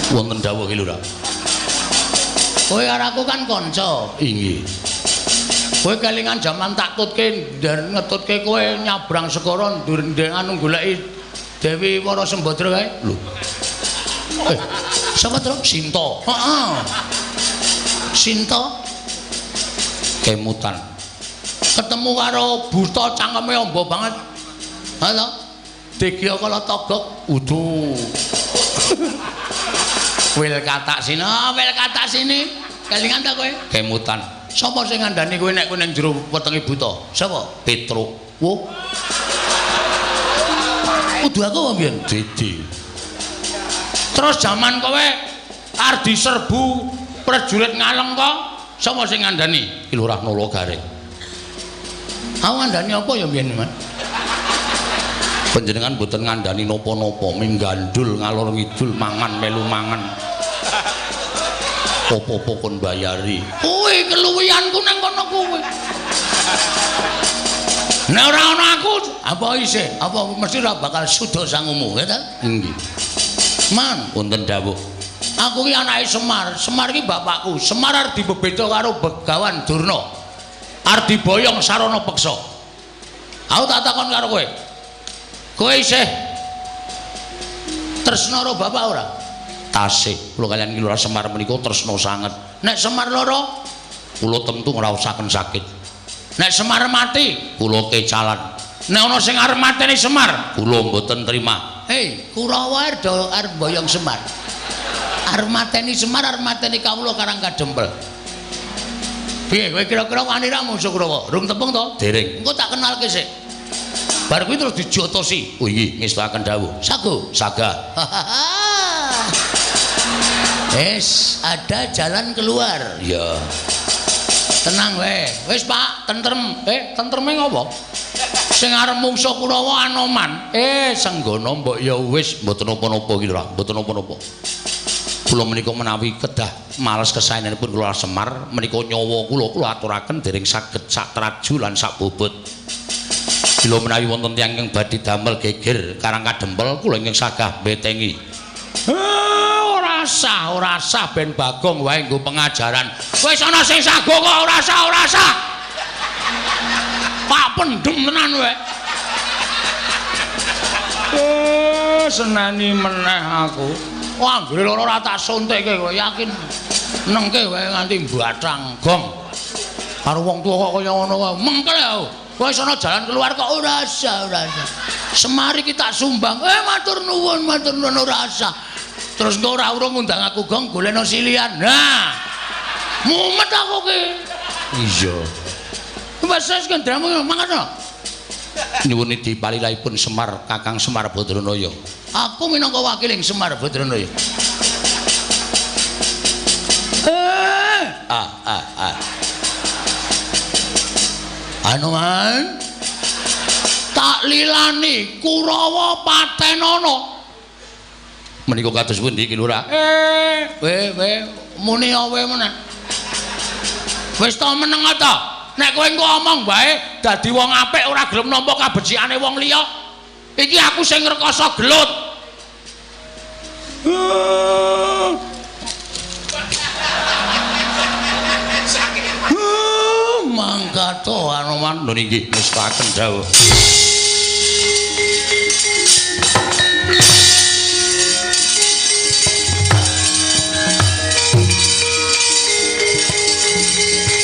Wonten dawuh ki Lurah. Kowe karo aku kan kanca. Inggih. Kowe kelingan jaman tak tutke ngetutke kowe nyabrang segara ndur anu goleki Dewi Wara Sembadra kae. Lho. Sapa Truk? Sinta. Heeh. Sinta kemutan. Ketemu karo buta cangkeme amba banget. Ha to? Degya kala togok. Udu. Wil katak sini, oh, wil katak sini. Kelingan ta kowe? Kemutan. Sapa sing ngandani kowe nek kowe ning jero wetenge buta? Sapa? Petruk. Wo. Kudu aku apa mbiyen? Didi. Terus jaman kowe arep diserbu prajurit Ngaleng kok, sapa sing ngandani? Ki Lurah Nala Gareng. Aku ngandani apa ya mbiyen, Man? Panjenengan mboten ngandani napa-napa, ming gandul ngalor ngidul mangan melu mangan. Apa-apa kon bayari. Kuwi keluwihanku nang kono kuwi. Nek ora ana aku, apa isih? Apa mesti ora bakal suda sangumu, ya ta? Inggih. Man, wonten dawuh. Aku ki anake Semar. Semar ki bapakku. Semar arep dibebeda karo Begawan Durna. Arep diboyong sarana peksa. Aku tak takon karo kowe. Kowe isih tresna karo bapak ora? Tasih. Kula kaliyan Ki Lurah Semar menika tresna sanget. Nek Semar lara, kula tentu ngraosaken sakit. Nek Semar mati, kula kecalan. Nek ana sing arep mateni Semar, kula mboten trima. Hei, Kurawa arep boyong Semar. Arep mateni Semar, arep mateni kawula Karang Kadempel. Piye kowe kira-kira wani ra musuh Kurawa? Rung tepung to? Dereng. Engko tak kenalke sik. Bar kuwi terus dijotosi. Oh inggih, ngestakaken dawuh. Sago, saga. Wis, ada jalan keluar. Iya. Tenang wae. Wis, Pak, tentrem. Tentreme ngopo? Sing arep mungsuh Kurawa Anoman. Senggono mbok ya wis mboten napa-napa ki Lurah, mboten napa-napa. Kula menika menawi kedah males kesaenanipun kula Semar menika nyawa kula kula aturaken dereng saged sak traju lan sak bobot. Bila menawi wonten tiyang ingkang badhe damel geger Karang Kadempel kula ingkang sagah mbetengi. Ora sah, ora sah ben Bagong wae nggo pengajaran. Wis ana sing sago kok ora sah, ora sah. Pak pendem tenan kowe. Seneni meneh aku. Wah, anggere lara ora tak suntikke kowe yakin. Nengke wae nganti mbathang gong. Karo wong tuwa kok kaya ngono wae. Mengkel aku. Wis ana jalan keluar kok ora sah, ora sah. Semar iki tak sumbang. Matur nuwun, matur nuwun ora sah. Terus engko ora urung ngundang aku gong golekno silian. Nah. Mumet aku ki. Iya. Wis wis kendramu mangkat. Nyuwun dipalilahipun Semar Kakang Semar Badranaya. Aku minangka wakiling Semar Badranaya. Anoman tak lilani Kurawa patenana. Menika kados pundi Ki Lurah? We muni awe meneh. Wis to meneng ta? Nek kowe engko omong wae dadi wong apik ora gelem nampa kabecikane wong liya. Iki aku sing ngrekoso gelut. Mangkat to Anoman. Lho inggih ngestaken dawuh.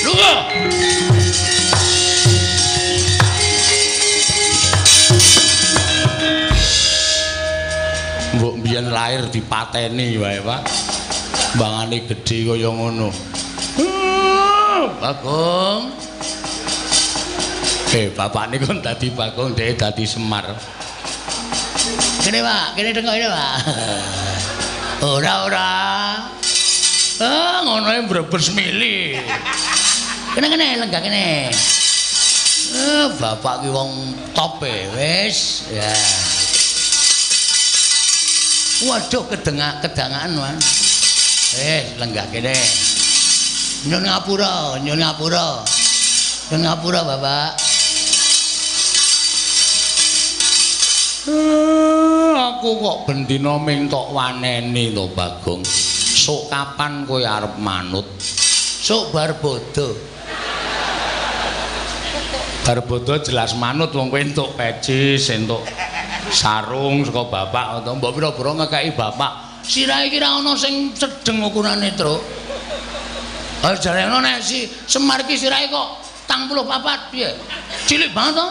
Lunga. Mbok mbiyen lahir dipateni wae, Pak. Bangane gedhe kaya ngono. Bagong. Bapakne kon dadi Bagong, dhek dadi Semar. Kene, Pak, kene tengok ini, Pak. Ora, ora. Ah, ngono ae brebes mili. Kene kene lenggah kene. Bapak ki wong top e, wis. Ya. Waduh, kedangaan, Mas. Lenggah kene. Nyun ngapura, nyun ngapura. Nyun ngapura, Bapak. Aku kok bendina ming tok waneni to, Bagong. Sok kapan kowe arep manut? Sok bar bodho. Bar bodho jelas manut wong kowe entuk pecis, entuk sarung saka bapak atau mbok pira-pira ngekeki bapak. Sirahe iki ra ono sing sedeng ukurane, Truk. Ha jarene nek si Semar iki sirahe kok 84 piye? Cilik banget to?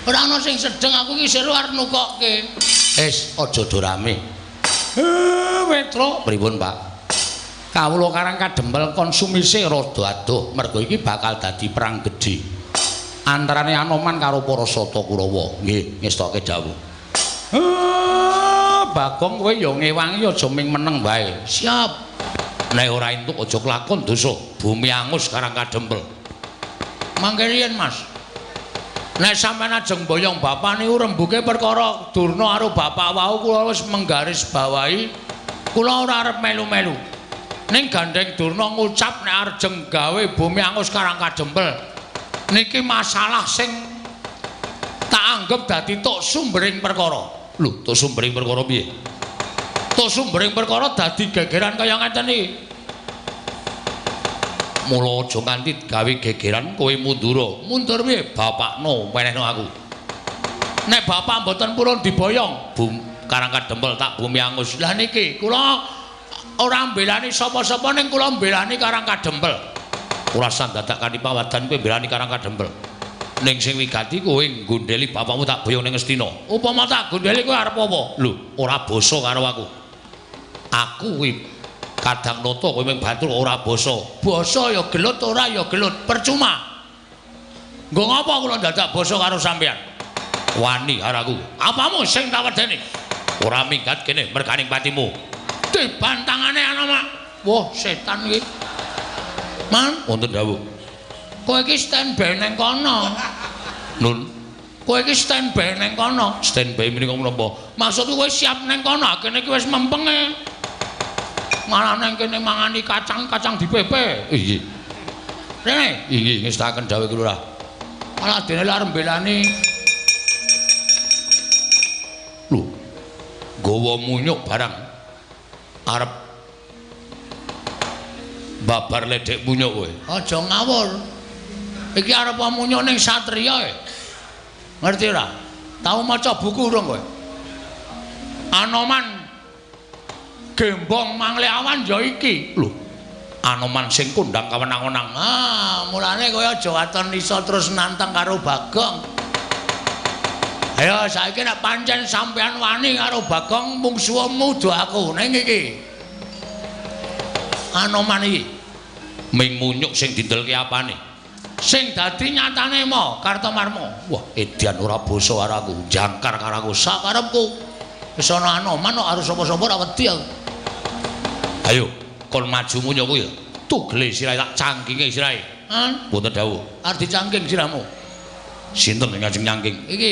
Ora ono sing sedeng, aku iki seru arep nukokke. Wis, aja do rame. Petro, pripun, Pak? Kawula Karang Kadempel konsumise rada adoh mergo iki bakal dadi perang gedhe antarane Anoman karo para Sata Kurawa. Nggih, ngestoke dawuh. Bagong kowe ya ngewangi aja ming meneng wae. Siap. Nek ora entuk aja kelakon dosa. Bumi angus Karang Kadempel. Mangke riyen, Mas. Nek sampeyan ajeng boyong bapak niku rembuke perkara Durna karo bapak wau kula wis menggaris bawahi kula ora arep melu-melu. Ning gandeng Durna ngucap nek arjeng gawe bumi angus Karang Kadempel. Niki masalah sing tak anggep dadi tok sumbering perkara. Lho, tok sumbering perkara piye? Tok sumbering perkara dadi gegeran kaya ngeten iki. Mula aja nganti gawe gegeran kowe mundura. Mundur piye? Bapakno wenehno aku. Nek bapak mboten purun diboyong, bum Karang Kadempel tak bumi angus. Lah niki kula ora mbelani sapa-sapa ning kula mbelani Karang Kadempel. Ora usah dadak kanthi pawadan kowe mbelani Karang Kadempel. Ning sing wigati kowe nggondheli bapakmu tak boyong ning Ngastina. Upama tak gondheli kowe arep apa? Lho, ora basa karo aku. Aku kuwi kadang nata kowe ming batur ora basa. Basa ya gelut, ora ya gelut, percuma. Nggo ngapa kula dadak basa karo sampeyan? Wani karo aku. Apamu sing tak wedeni? Ora minggat kene merganing patimu. Dibantangane ana, Mak. Wah, setan iki. Man, wonten dawuh. Kowe iki standby ning kono. Nun, kowe iki standby ning kono. Standby menika menapa? Maksudku kowe siap ning kono, kene iki wis mempenge. Malah nang kene mangani kacang-kacang dipepe. Inggih. Rene, inggih ngestaken dawuh Lurah. Malah dene arep mbelani. Lho, nggawa munyuk barang arep babar ledek munyuk kowe. Aja ngawur. Iki arep munyuk ning satriya e. Ngerti ora? Tau maca buku urung kowe? Anoman gembong mangle awan ya iki. Lho, Anoman sing kondang kawenang-wenang. Ah, mulane kowe aja waton iso terus nantang karo Bagong. Ayo saiki nek pancen sampean wani karo Bagong mungsuhmu do aku ning iki. Anoman iki ming munyuk sing dindelke apane? Sing dadi nyatane mo Kartomarma. Wah, edian ora basa karo aku, jangkar karo aku sakarepku. Wis ana Anoman kok arep sapa-sapa ora wedi aku. Ayo, kon maju munyuk kuwi. Tugele sirahe tak cangkinge sirahe. Han, wonten dawuh. Arep dicangking sirahmu. Sinten sing ngajeng nyangking? Iki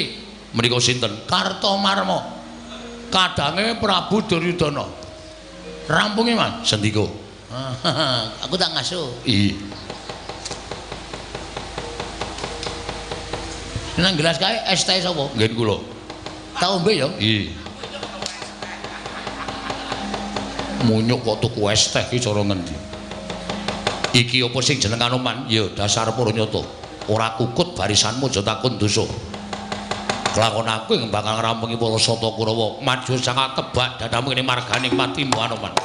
menika sinten? Kartomarma. Kadange Prabu Duryudana. Rampungi, Mas. Sendika. Aku tak ngasuh. Iya. Nang gelas kae es teh sapa? Nggih kula. Tak ombe ya? Iya. Munyuk kok tuku es teh iki cara ngendi? Iki apa sing jeneng Anoman? Ya dasar para nyata. Ora kukut barisanmu aja takon dosa. Kelakon aku ing bakal ngrampungi para Sata Kurawa. Maju sangat tebak dadamu kene marganing patimu Anoman.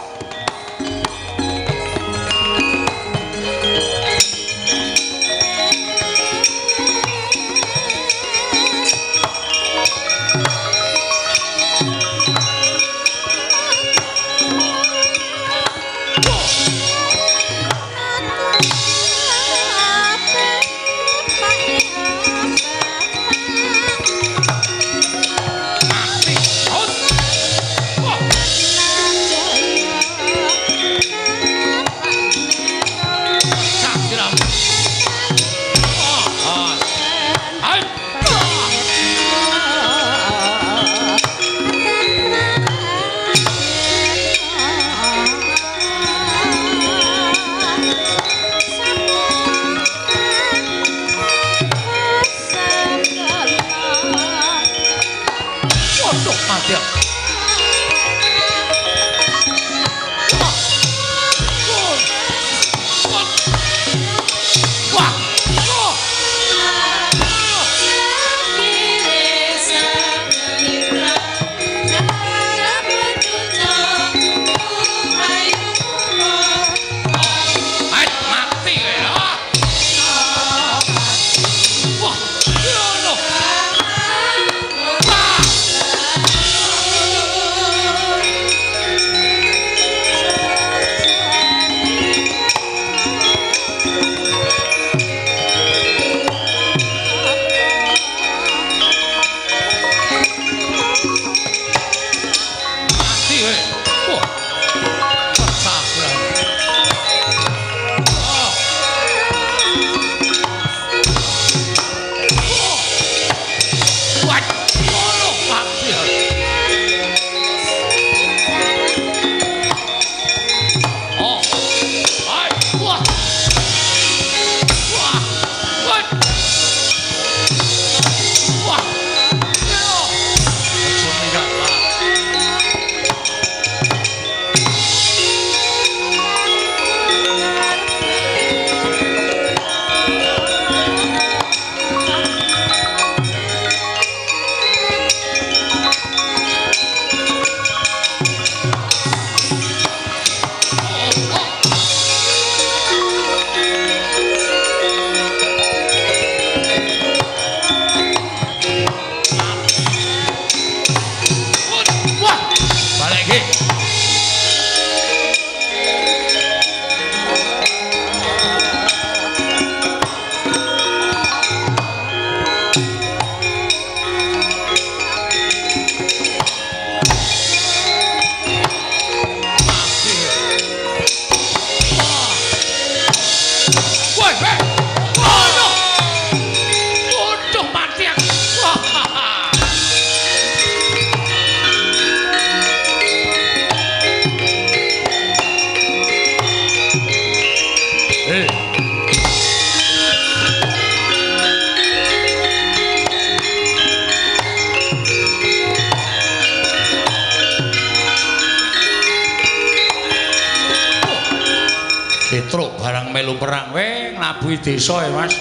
Petruk barang melu perang we nglabuhi desa ya Mas.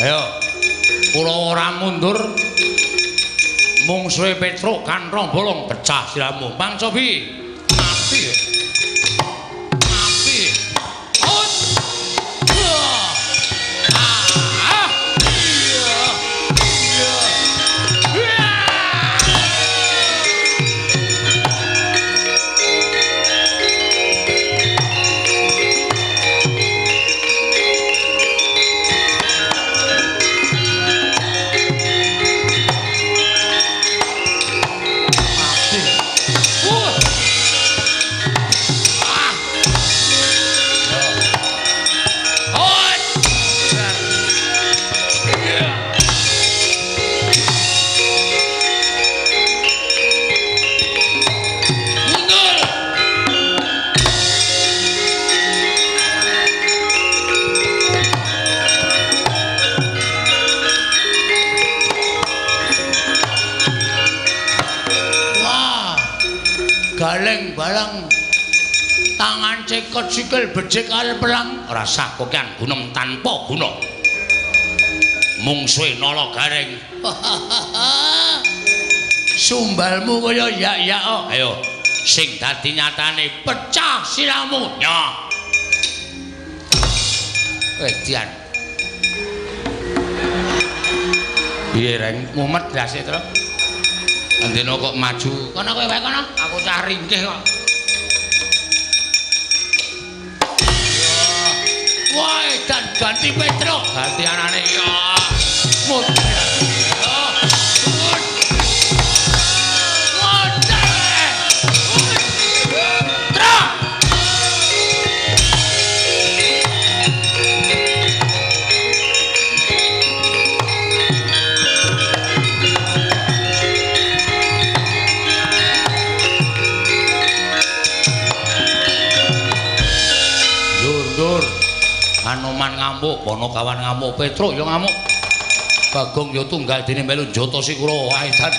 Ayo. Kula ora mundur. Mungsuhe Petruk kanthong bolong pecah siramu. Mang cobi. Mati. Mati. Ut. Ah. Iya. Iya. Galeng balang Tangan cekot sikil becik arep perang, rasah kokean gunem tanpa guna. Mungsuhe Nala Gareng. Sumbalmu kaya yak-yak. Ayo, sing dadi nyatane pecah sirahmu. Nyoh. Edian. Piye Reng? Mumet ndase, Tru. Andena kok maju. Kono kowe wae kono, aku cah ringkih kok. Wah, edan ganti Petruk, ganti anane ya. Mut. Anoman ngamuk, Ponokawan ngamuk, Petruk ya ngamuk. Bagong ya tunggal dene melu njata sikura. Wah, edan.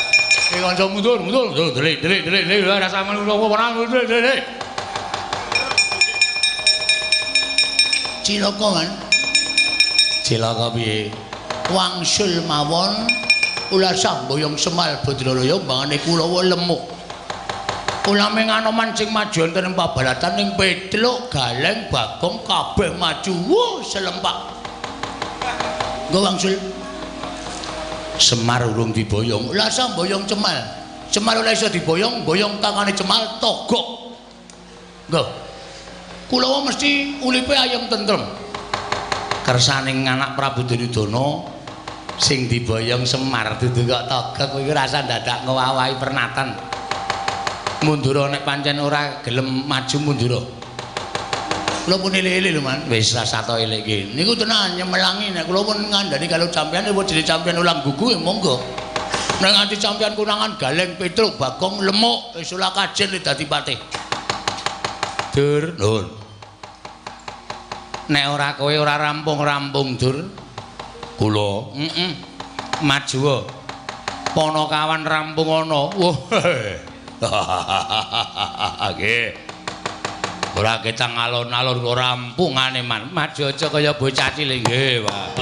Iki kanca mundur, mundur, mundur, delik, delik, delik, delik, ora sampeyan ora delik, delik. Cilaka kan? Cilaka piye? Wangsul mawon ulasah mboyong Semar Badralaya mbangane Kulawa lemuk. Ulaming Anoman sing maju wonten ing pabalatan ning Petruk, Galeng, Bagong kabeh maju. Wuh, selempak. Nggo wangsul. Semar urung diboyong. Lah sa mboyong Cemal. Cemal ora iso diboyong, boyong tangane Cemal togok. Nggo. Kulawa mesti ulipe ayem tentrem. Kersaning anak Prabu Duryudana sing diboyong Semar dudu kok togok kuwi rasa dadak ngowahi pernatan. Mundura nek pancen ora gelem maju mundura. Kula pun elek-elek lho, Man. Wis rasa to elek iki. Niku tenan nyemelangi nek kula pun ngandani kalau sampeyan wis jenenge sampeyan ulang gugu ya monggo. Nek nganti sampeyan konangan Galeng, Petruk, Bagong, lemuk wis ora kajen dadi patih. Dur, nuwun. Nek ora kowe ora rampung-rampung, Dur. Kula, heeh. Maju. Ponokawan rampung ana. Wah. Nggih. Ora ketang alon-alon kok rampungane man. Maju aja kaya bocah cilik nggih, Pak.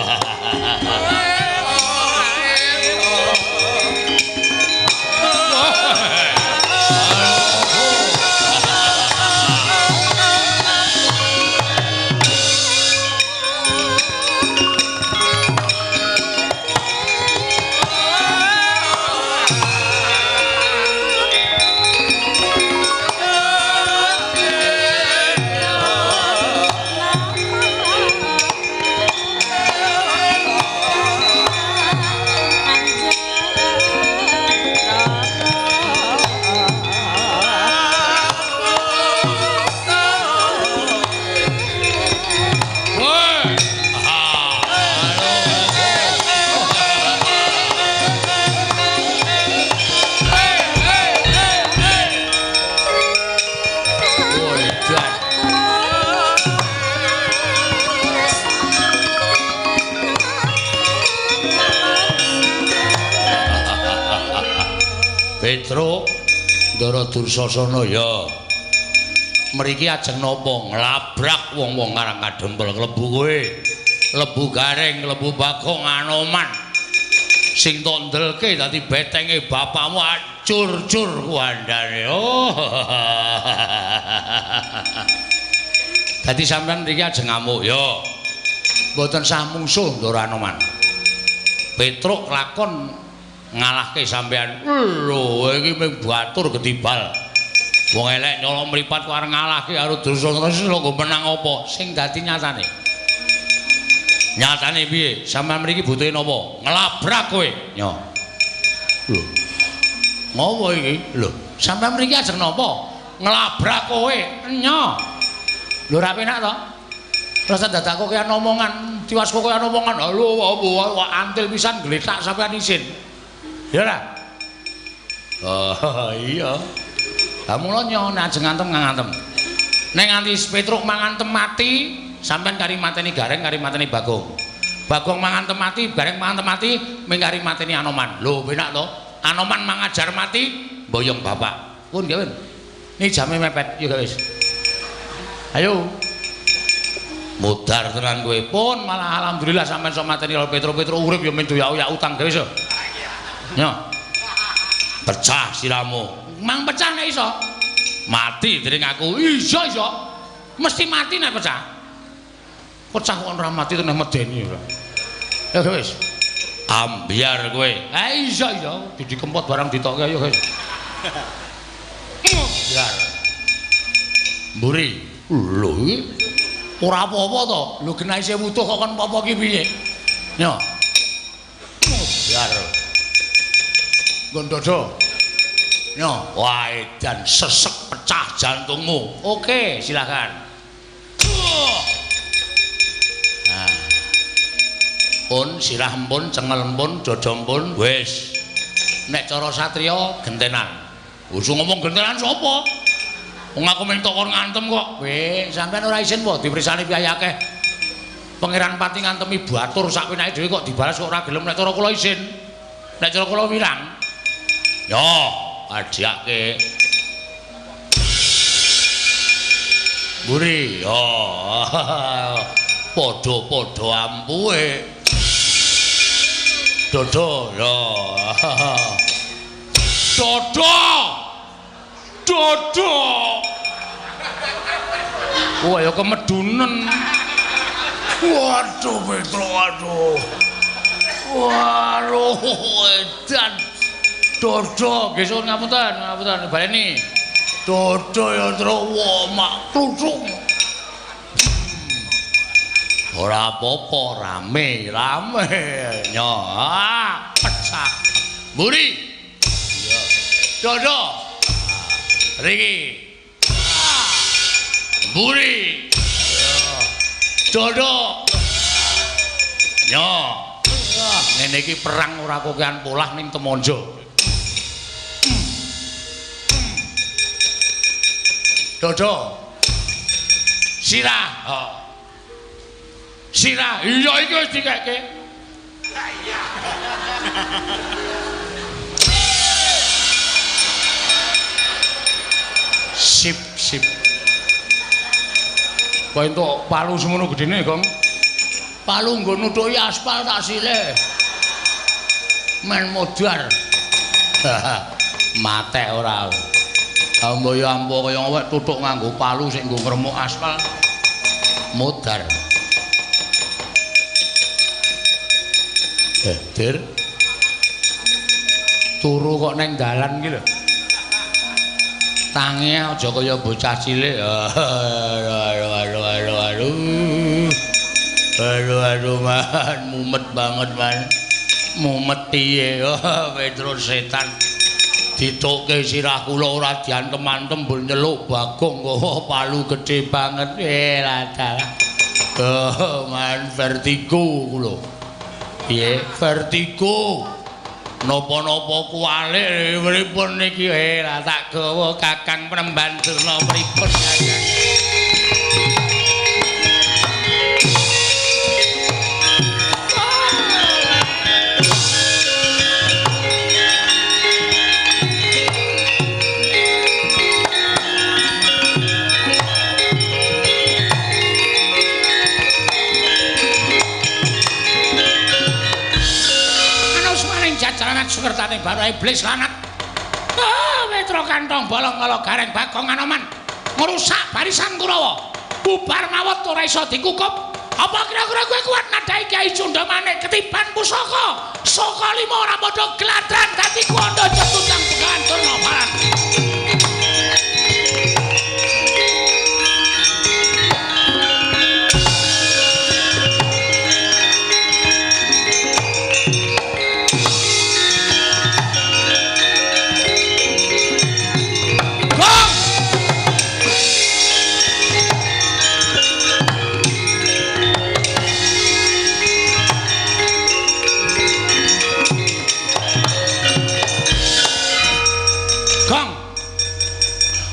Petruk, Ndara Dursasana ya. Mriki ajeng napa nglabrak wong-wong Karang Kadempel klebu kowe. Klebu Gareng, klebu Bagong, Anoman. Sing tok ndelke dadi betenge bapakmu acur-cur kuandane. Oh. Dadi sampean mriki ajeng ngamuk ya. Mboten sah mungsuh Ndara Anoman. Petruk lakon ngalahke sampean. Lho, iki mung batur gedibal. Wong elek nyolong mripat kok arep ngalahke karo Dursasana lho nggo menang apa? Sing dadi nyatane. Nyatane piye? Sampeyan mriki butuhe napa? Nglabrak kowe. Nyo. Lho. Ngopo iki? Lho, sampeyan mriki ajeng napa? Nglabrak kowe. Nyo. Lho ora penak to? Rasa dadak kok kaya omongan, tiwas kok kaya omongan. Lho, antil pisan gletak sampeyan isin. Ya ora? Oh, iya. Lah mula nyo nek ajeng ngantem ngantem. Nek nganti Petruk mangantem mati, sampean kari mateni Gareng, kari mateni Bagong. Bagong mangantem mati, Gareng mangantem mati, ming kari mateni Anoman. Lho, penak to? Anoman mangajar mati, mboyong bapak. Pun nggih, Win. Niki jame mepet, yo wis. Ayo. Modar tenan kowe. Pun malah alhamdulillah sampean iso mateni Petro-Petro urip ya men doyak-oyak utang dhewe iso. Yo. Pecah siramu. Mang pecah nek iso. Mati dening aku. Iya iso. Mesti mati nek pecah. Pecah kok ora mati teneh medeni ora. Ya wis. Ambyar kowe. Ha iya iya, Didi Kempot barang ditokke ayo guys. Ambyar. Mburi. Lho iki ora apa-apa to. Lho genah isih wutuh kok kon apa-apa ki piye? Yo. Ambyar. Nggon dodo. Yo, wah edan sesek pecah jantungmu. Oke, silakan. Nah. Pun sirah empun, cengel empun, dodo empun, wis. Nek cara satriya gentenan. Wis ngomong gentenan sapa? Wong aku minta kon ngantem kok. Weh, sampean ora isin po dipersani piye akeh. Pangeran Pati ngantemi batur sak penake dhewe kok dibalas kok ora gelem. Nek cara kula isin. Nek cara kula wirang. Yo, adhiake. Mburi, yo. Padha-padha ampuhe. Dodo, yo. Dodo. Dodo. Wah, ya kemedunen. Waduh, Petro, aduh. Waduh, edan. Dodo, nggih suwun ngapunten, ngapunten baleni. Dodo ya, Tru, wah, mak kluthuk. Ora apa-apa, rame, rame. Nyo, pecah. Mburi. Iya. Dodo. Riki. Mburi. Dodo. Nyo. Ngene iki perang ora kokean polah ning Temonjo. Dodo. Sirah. Oh. Sirah. Iya iki wis dikekke. Iya. Sip, sip. Kok entuk palu semono gedene, Gong? Palu nggo nutuki aspal tak silih. Men modar. Matek ora. Ambo ya ambo kaya awake tutuk nganggo palu sing nggo ngremuk aspal. Modar. Dir. Turu kok neng dalan iki lho. Tangi aja kaya bocah cilik. Aduh aduh aduh aduh. Aduh aduh man, mumet banget man. Mumet piye? Petro setan. Ditokke sirah kula ora diantem-antem mbul nyeluk Bagong kok palu gedhe banget. Lah dalah. Oh man, vertigo kula. Piye? Vertigo. Napa-napa kuwalik pripun niki? Lah tak gawa Kakang Penemban Durna pripun Kakang? Sukertane bara iblis lanat. Ah, Petro kantong bolong kala gareng Bagong Anoman ngrusak barisan Kurawa. Bubar mawut ora iso dikukup. Apa kira-kira kowe kuat nadhahi Kyai Cundamanik ketiban pusaka? Saka lima ora padha gladran dadi kuwanda cetutang Begawan Durna Barat.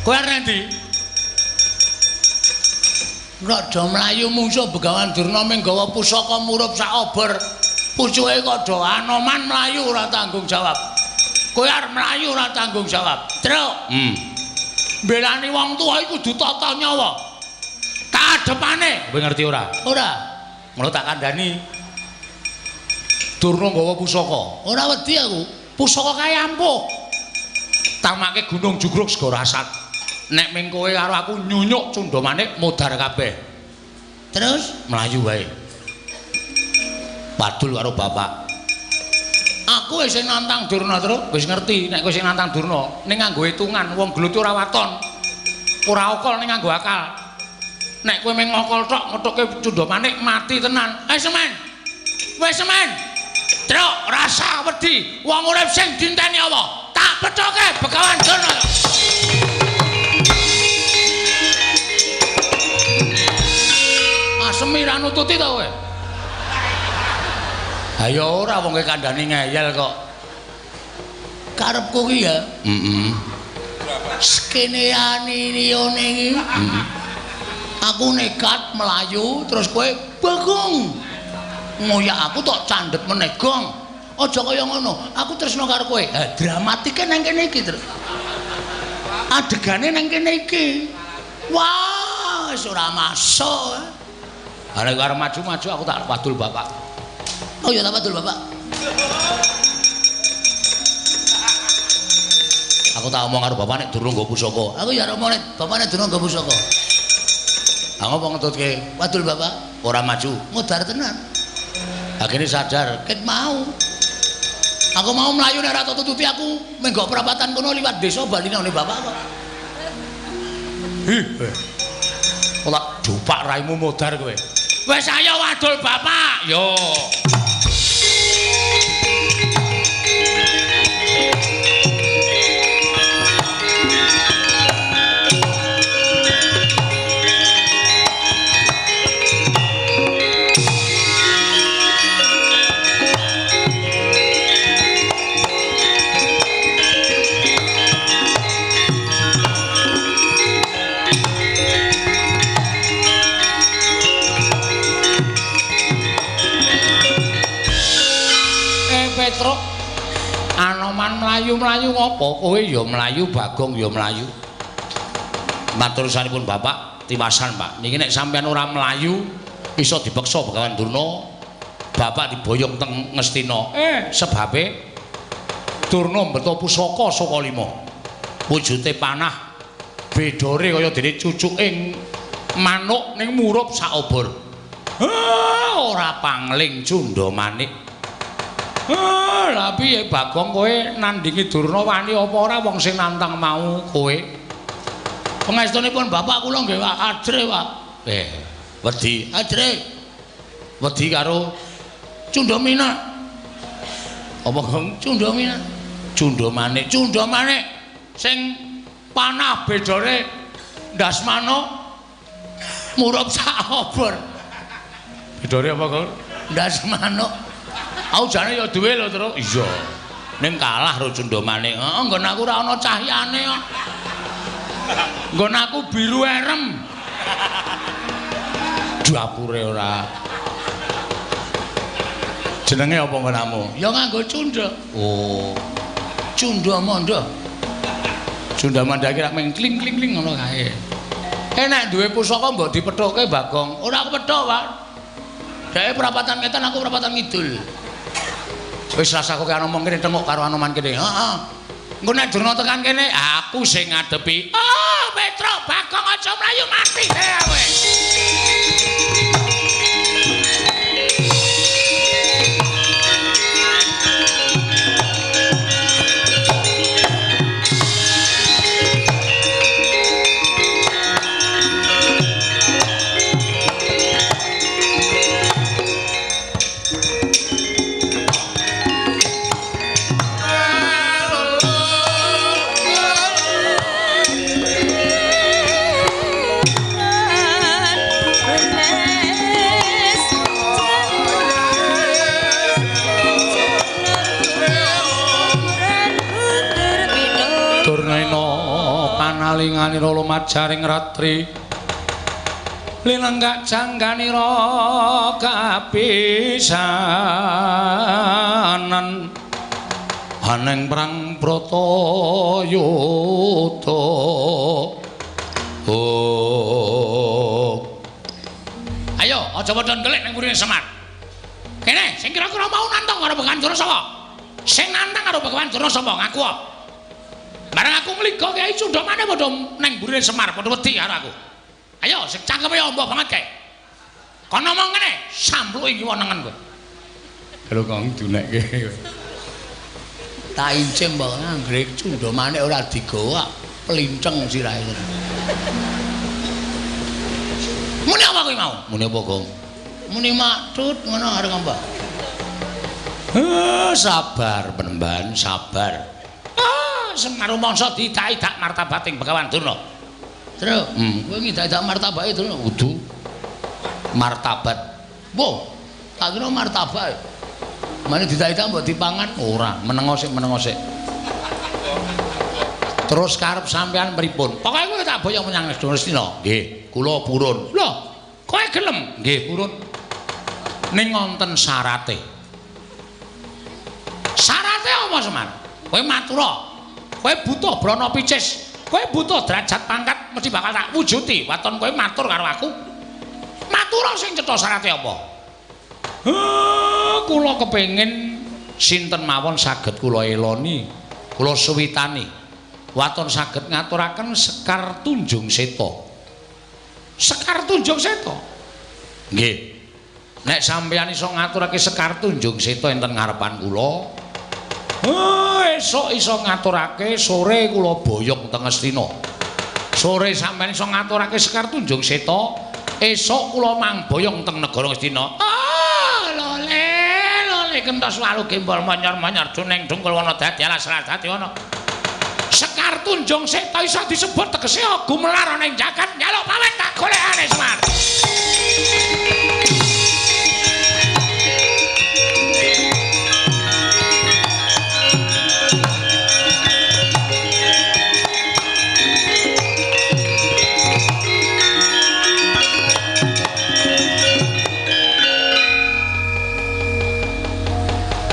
Kowe arep ndi? Rada mlayu mungsuh Begawan Durna ming gawa pusaka murup sak obor. Pucuke kok do Anoman mlayu ora tanggung jawab. Kowe arep mlayu ora tanggung jawab. Truk. Mbelani wong tuwa iku kudu tata nyawa. Adepane. Kowe ngerti ora? Ora. Ngono tak kandhani. Durna nggawa pusaka. Ora wedi aku. Pusaka kae ampuh. Tamake Gunung Jugruk Segara Asat. Nek ming kowe karo aku nyunyuk Cundamanik modar kabeh. Terus mlayu wae. Padul karo bapak. Aku wis sing nantang Durna, Truk. Wis ngerti nek kowe sing nantang Durna, ning nganggo hitungan wong gelut ora waton. Ora okol ning nganggo akal. Nek kowe mung ngokol tok ngethuke Cundamanik mati tenan. Eh semen. Wis semen. Truk rasa wedi wong urip sing dinteni apa? Tak pethoke Begawan Durna. Asemi ra nututi to kowe? Ha ya ora wong kowe kandhani ngeyel kok. Karepku ki ya. Heeh. Skeneane liyane iki. Heeh. Aku nekat melayu terus kowe Bagong. Ngoyak aku tok candhet meneh gong. Aja kaya ngono. Aku tresno karo kowe. Ha dramatike nang kene iki, Truk. Adegane nang kene iki. Wah, wis ora masuk. Ha nek arep maju-maju aku tak wadul bapak. Oh ya tak wadul bapak. Aku tak omong karo bapak nek durung nggo pusaka. Aku ya omong nek bapak nek durung nggo pusaka. Ha ngopo ngetutke? Wadul bapak, ora maju, modar tenan. Akhirnya sadar, ket mau. Aku mau mlayu nek ora tututi aku menggok perapatan kono liwat desa bali nang bapak kok. Hi. Ora dupak raimu modar kowe. Wis ayo wadul bapak. Yo. Petruk Anoman mlayu-mlayu ngopo? Kowe ya mlayu, Bagong ya mlayu. Matur sampun Bapak, tiwasan Pak. Niki nek sampean ora mlayu iso dipeksa Begawan Durna. Bapak diboyong teng Ngastina. Sebabe Durna mbeto pusaka saka lima. Wujute panah bedore kaya dene cucuke manuk ning murup saobor. Ora pangling Cundamanik. Lah piye Bagong kowe nandingi Durna wani apa ora wong sing nantang mau kowe? Pangestunipun bapak kula nggih Pak, ajre Pak. Wedi ajre. Wedi karo Cundamina. Apa Gong? Cundamina. Cundamanik, Cundamanik sing panah bedore ndas manuk murup sak obor. Bedore apa, Gong? Ndas manuk. Aku jane ya duwe lho, Truk. Iya. Ning kalah karo Cundamanik. Heeh, nggon aku ora ana cahyane kok. Nggon aku biru erem. Dapure ora. Jenenge apa nggonamu? Ya nganggo cunda. Oh. Cunda mandha. Cunda mandha iki rak meng kling-kling ngono kae. Nek duwe pusaka mbok dipethuke Bagong. Ora kepethuk, Pak. Dheke perapatan ngetan aku perapatan ngidul. Wis rasa kowe ngomong kene tengok karo Anoman kene. Heeh. Engko nek Durna tekan kene, aku sing ngadepi. Ah, Petruk Bagong aja mlayu mati kowe. Kanalinganira lumajaring ratri linenggak jangganira kapisanan aneng perang Bratayuda. Oh. Aja padha ndelik ning mburine Semar. Kene sing kira-kira mau nantang karo Begawan Durna sapa? Sing nantang karo Begawan Durna sapa? Ngaku. Bareng aku ngliga Kyai Cundamane padha ning mburine Semar, padha wedi karo aku. Ayo sing cangkeme amba banget kae. Kono ngomong ngene, sampluke ngiwa nengen kowe. Lho kok dunekke. Tak incim mbok anggere Cundamane ora digawa plinceng sirahe. Muni apa kowe mau? Muni apa, Gong? Muni maktut ngono arep apa? Sabar penemban, sabar. Ah, Semar rumangsa diidak-idak martabating Begawan Durna. Terus, kowe ngidak-idak martabake Durna? Kudu martabat. Wo, tak kira martabak. Mane diidak-idak mbok dipangan ora, menengo sik, menengo sik. Terus karep sampean pripun? Pokoke kowe tak boyong menyang Ngastina. Nggih, kula purun. Lho, kowe gelem? Nggih, purun. Ning wonten syarate. Syarate apa, Semar? Kowe matura. Kowe butuh brana picis. Kowe butuh derajat pangkat mesti bakal tak wujuti. Waton kowe matur karo aku. Matura sing cetha syarate apa? Kula kepengin sinten mawon saged kula eloni, kula suwitani. Waton saged ngaturaken Sekar Tunjung Seta. Sekar Tunjung Seta? Nggih. Nek sampeyan iso ngaturake Sekar Tunjung Seta enten ngarepan kula, esuk iso ngaturake, sore kula boyong teng Ngastina. Sore sampeyan iso ngaturake Sekar Tunjung Seta, esuk kula mangboyong teng negara Ngastina. Lole, lole kentos walu gembol monyor-monyor duneng dungkul wana dadi alas dadi wana. Sekar Tunjung Seta iso disebut tegese gumelar ana ing jagat njaluk pamit tak golekane Semar.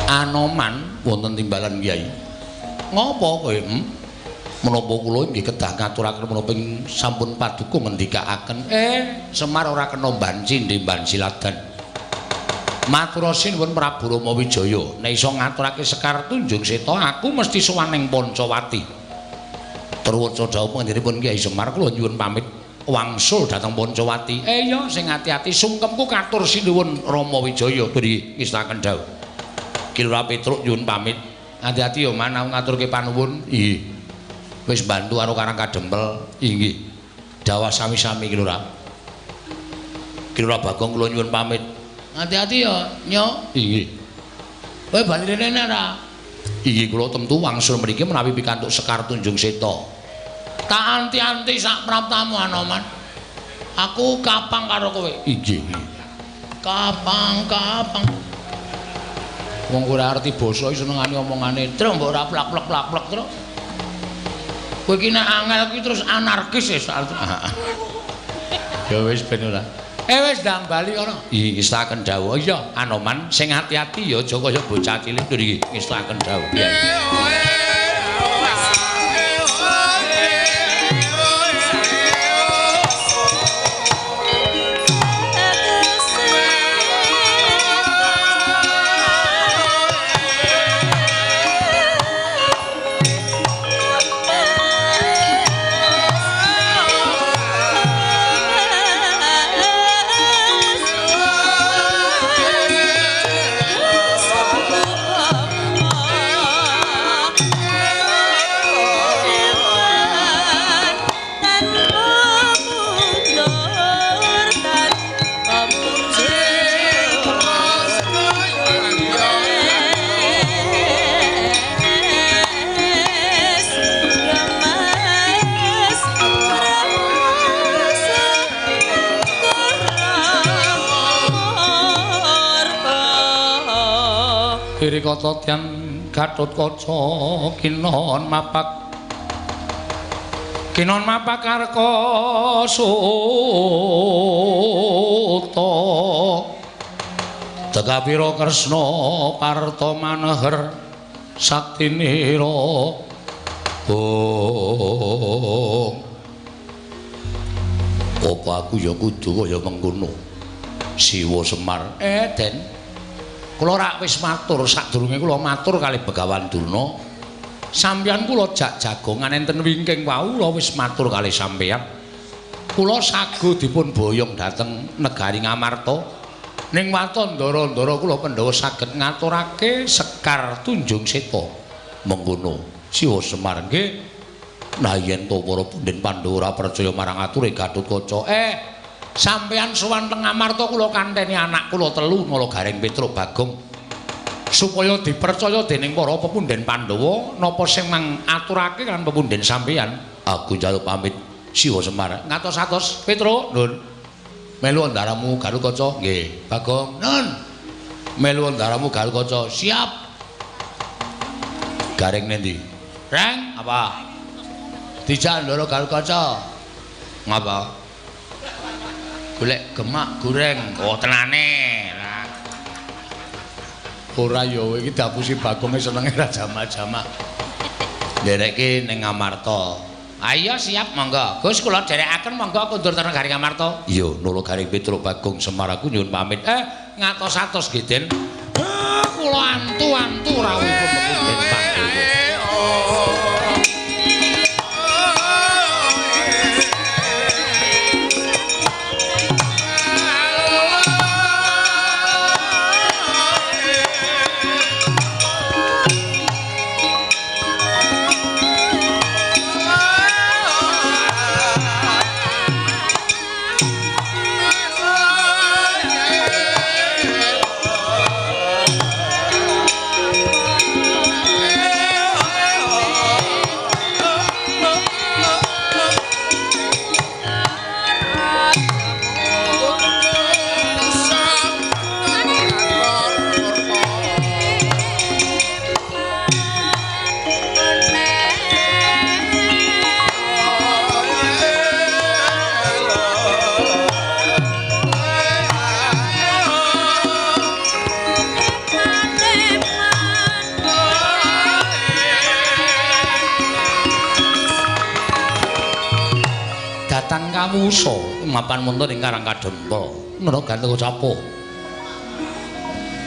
Anoman wonten timbalan Kyai. Ngopo kowe? Menapa kula nggih kedah ngaturaken menapa sampun paduka ngendikaaken. Semar ora kena banci ndemban siladan. Matur sinuwun Prabu Rama Wijaya, nek iso ngaturake Sekar Tunjung Seta aku mesti sowan ning Pancawati. Truwaca dawuh panjenenganipun Kyai Semar kula nyuwun pamit wangsul dhateng Pancawati. Iya sing ati-ati sungkemku katur sinuwun Rama Wijaya. Beri ngestaken dawuh. Ki Lurah Petruk nyuwun pamit. Ati-ati ya Man, aku ngaturke panuwun. Nggih. Wis bantu karo Karang Kadempel. Inggih. Dawah sami-sami Ki Lurah. Ki Lurah Bagong kula nyuwun pamit. Ati-ati ya, Nyok. Inggih. Kowe bali rene ora? Inggih kula tentu wangsul mriki menawi pikantuk Sekar Tunjung Seta. Tak anti-anti sak praptamu Anoman. Aku kapang karo kowe. Inggih. Kapang-kapang. Wong ora arti basa iki senengane omongane. Truk mbok ora plak-plak-plak truk. Kowe iki nek angel iki terus anarkis wis. Ya wis ben ora. Wis ndang bali kono. Iki ngestaken dawuh. Iya, Anoman sing ati-ati ya aja kaya bocah cilik iki ngestaken dawuh. Kata tiang Gatotkaca kinon mapak kinon mapak arka suta Tegapira Kresna Parta Maneher saktinira. Oh. Apa aku ya kudu kaya mengkono. Siwa Semar. Den. Kula rak wis matur sadurunge kula matur kalih Begawan Durna. Sampeyan kula jak jagongan enten wingking wau kula wis matur kalih sampeyan. Kula sago dipun boyong dhateng negari Ngamarta. Ning waton ndara-ndara kula Pandhawa saged ngaturake Sekar Tunjung Seta. Mengkono. Siwa Semar nggih. Nah yen to para punden Pandhawa ora percaya marang ature Gatotkaca. Sampeyan sowan teng Ngamarta kula kanteni anak kula telu Nala Gareng Petruk Bagong. Supaya dipercaya dening para pepunden Pandhawa napa sing mangaturake kan pepunden sampeyan. Aku njaluk pamit Siwa Semar. Ngatos-atos Petruk, Nun. Melu ndaramu Gatotkaca. Nggih, Bagong. Nun. Melu ndaramu Gatotkaca. Siap. Gareng nendi? Reng, apa? Dijak ndara Gatotkaca. Ngapa? Golek gemak goreng. Oh, tenane. Ora ya iki dapusi Bagonge senenge ra jamak-jamak. Nderekke ning Ngamarta. Ayo siap monggo. Gus kula dherekaken monggo kondur teng negari Ngamarta. Iya, Nala Gareng Petruk Bagong Semar aku nyuwun pamit. Ngatos-atos nggih, Den. Kula antu-antu rawuhipun pepunden Pandhawa. Kawusa mapan wonten ing Karang Kadempel nara Gatotkaca.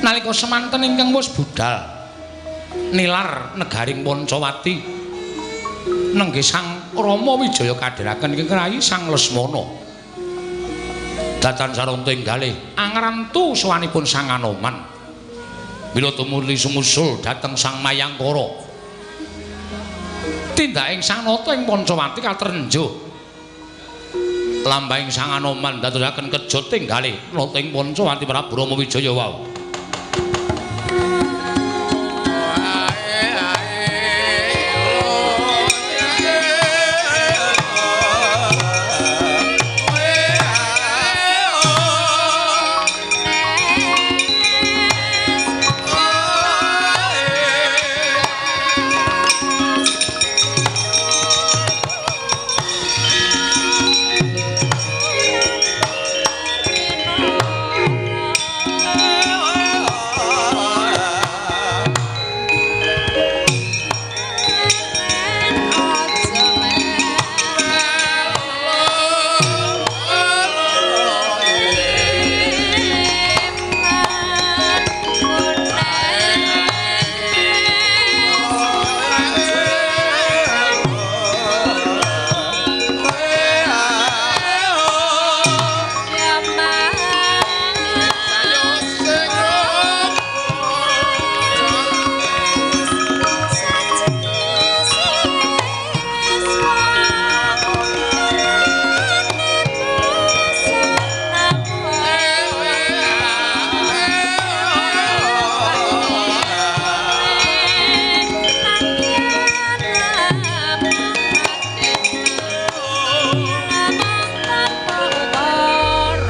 Nalika semanten ingkang wis budal nilar negaring Pancawati nenggih Sang Rama Wijaya kadheraken ing rayi Sang Lesmana. Datan saranta inggalih angrantu sowanipun Sang Anoman. Mila tumuli sumusul dhateng Sang Mayangkara. Tindaking Sang Nata ing Pancawati katrenjuh. Lambahing Sang Anoman dadosaken kejut tinggale nata ing Pancawati Prabu Rama Wijaya wau.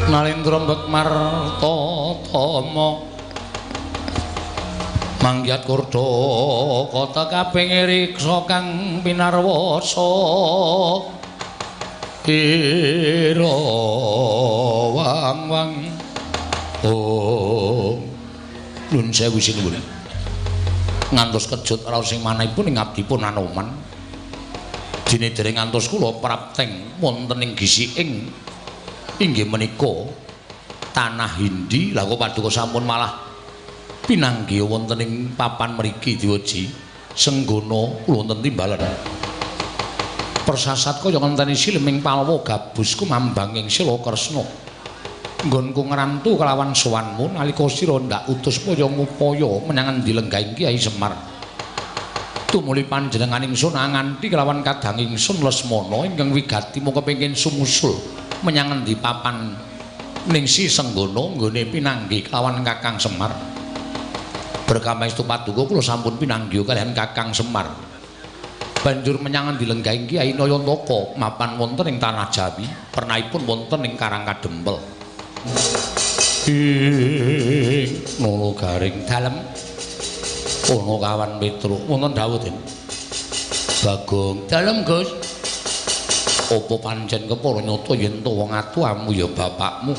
Nalendra Mbekmarta Tama manggiat kurda kota kaping riksa kang pinarwasa ira wang-wang. Oh, nun sewu sinuwun. Ngantos kejut raos sing manahipun ing abdipun Anoman. Dene dereng ngantos kula prapteng wonten ing gisiking inggih menika tanah Hindi. Lah kok paduka sampun malah pinanggih wonten ing papan mriki Dewaji. Senggana kula wonten timbalan. Persasat kaya ngenteni sileming palwa gabus kumambang ing Sila Kresna. Nggonku ngrantu kelawan sowanmu nalika sira ndak utus kaya ngupaya menyang endi lenggahing Kyai Semar. Tumuli panjenengan ingsun nganti kelawan kadang ingsun Lesmana ingkang wigati mung kepengin sumusul menyang endi papan Ningsih Senggana nggone pinanggih kelawan Kakang Semar. Berkamestu paduka kula sampun pinanggih kaliyan Kakang Semar. Banjur menyang endi lenggahing Kyai Nayantaka mapan wonten ing tanah Jawi, pernahipun wonten ing Karang Kadempel. Ing Nala Garing dalem ana kawan Petruk wonten dawuh Den Bagong. Dalem Gus. Apa pancen kepara nyata yen to wong atuamu ya bapakmu?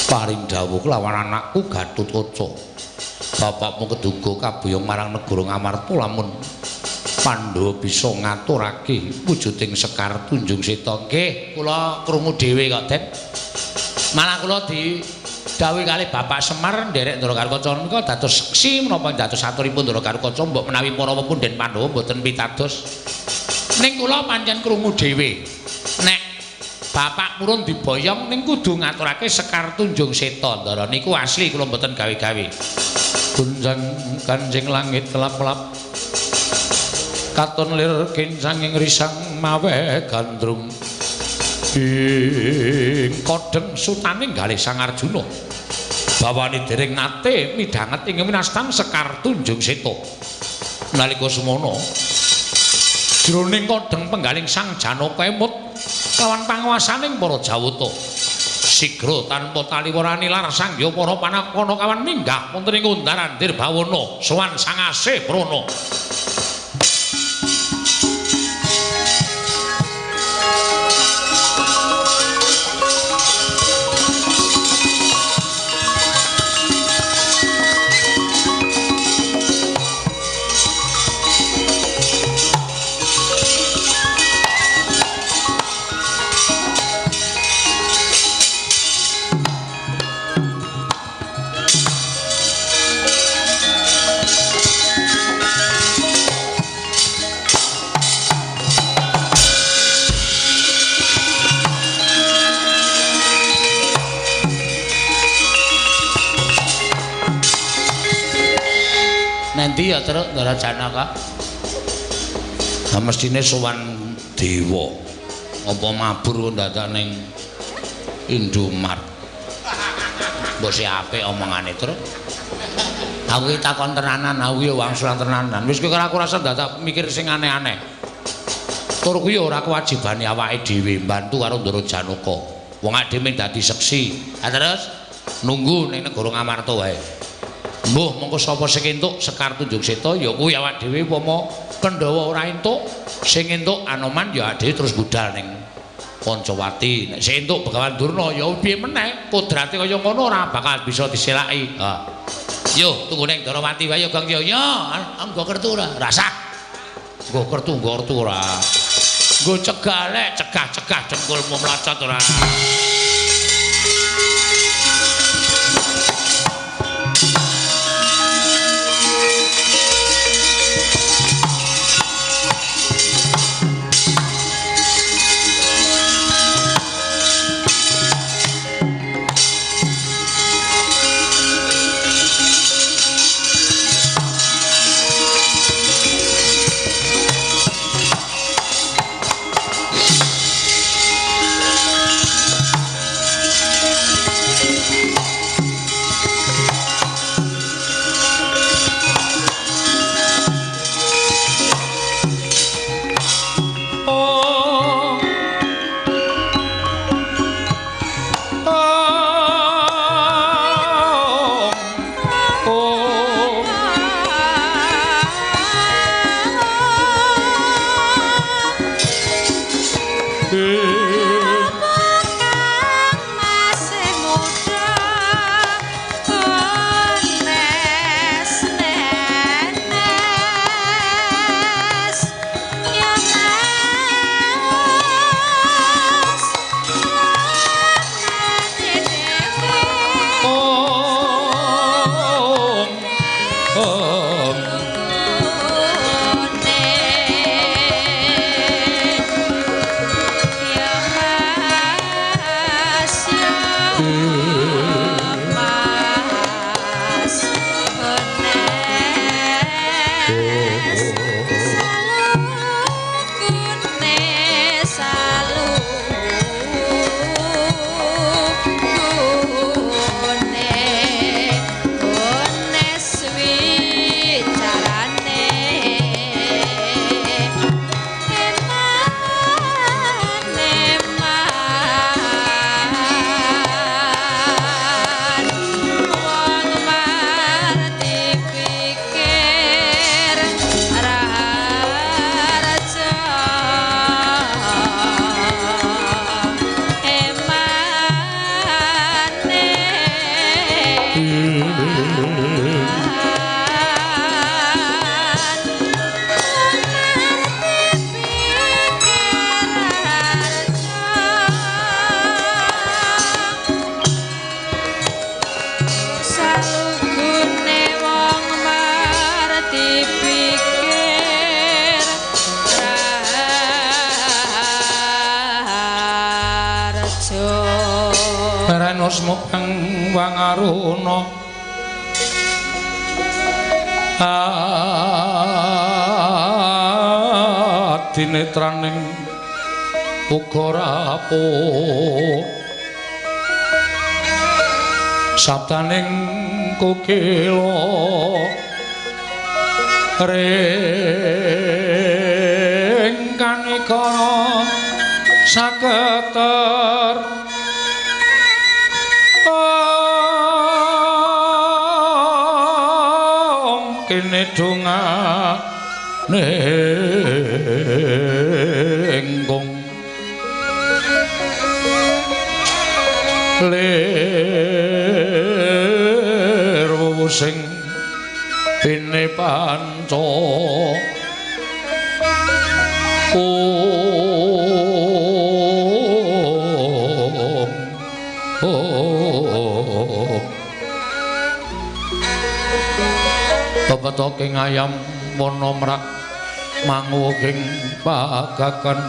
Paring dawuh kelawan anakku Gatotkaca. Bapakmu keduga kaboyong marang negara Ngamarta lamun Pandhawa bisa ngaturake wujuding Sekar Tunjung Seta. Nggih, kula krungu dhewe kok, Den. Malah kula di dawuh kalih Bapak Semar nderek Ndara Garukaca menika dados seksi menapa dados aturipun Ndara Garukaca mbok menawi para pepunden Pandhawa mboten pitados. Ning kula pancen krungu dhewe. Nek bapak purun diboyong ning kudu ngaturake Sekar Tunjung Seta Ndara niku asli kula mboten gawe-gawe. Gunjang kanjeng langit kelap-kelap katon lir kincanging risang mawe gandrung ing kodheng sutaning galih Sang Arjuna. Bawane dereng nate midhanget ing winastan Sekar Tunjung Seta. Nalika semono jroning kodheng penggaling Sang Janaka emut lawan panguwasaning para Jawata. Sigra tanpa taliwarani lar sangya para panakana kawan minggah wonten ing Undarandir Bawana sowan Sang Asih Prana. Nanti ya terus Ndara Janaka. Lah mestine sowan dewa. Apa mabur ndadak ning Indomart. Mbok sik apik omongane terus. Aku iki takon tenanan, aku ya wangsulan tenanan. Wis kowe aku rasa ndadak mikir sing aneh-aneh. Tur kuwi ora kewajibane awake dhewe mbantu karo Ndara Janaka. Wong awake dhewe dadi seksi. Ha terus nunggu ning negara Ngamarta wae. Mbuh mongko sapa sing entuk Sekar Tunjung Seta ya kuwi awak dhewe upama Kendhawa ora entuk sing entuk Anoman ya awake dhewe terus budal ning Pancawati. Nek sing entuk Begawan Durna ya piye meneh kodrate kaya ngono ora bakal bisa diselaki. Ha. Yo tunggu ning Darawati wae ya Gong yo. Yo nggo kertu ora? Rasah. Nggo kertu nggo kertu ora. Nggo cegah lek cegah-cegah dengkulmu mlocot ora. Lesmana smokang wangaruna adinetraning uga rapuh sabdaning kokila ring kanikara saketer kene dongane engkong lir sing bene panca pepetoking ayam wana mrak manguwuhing pagagan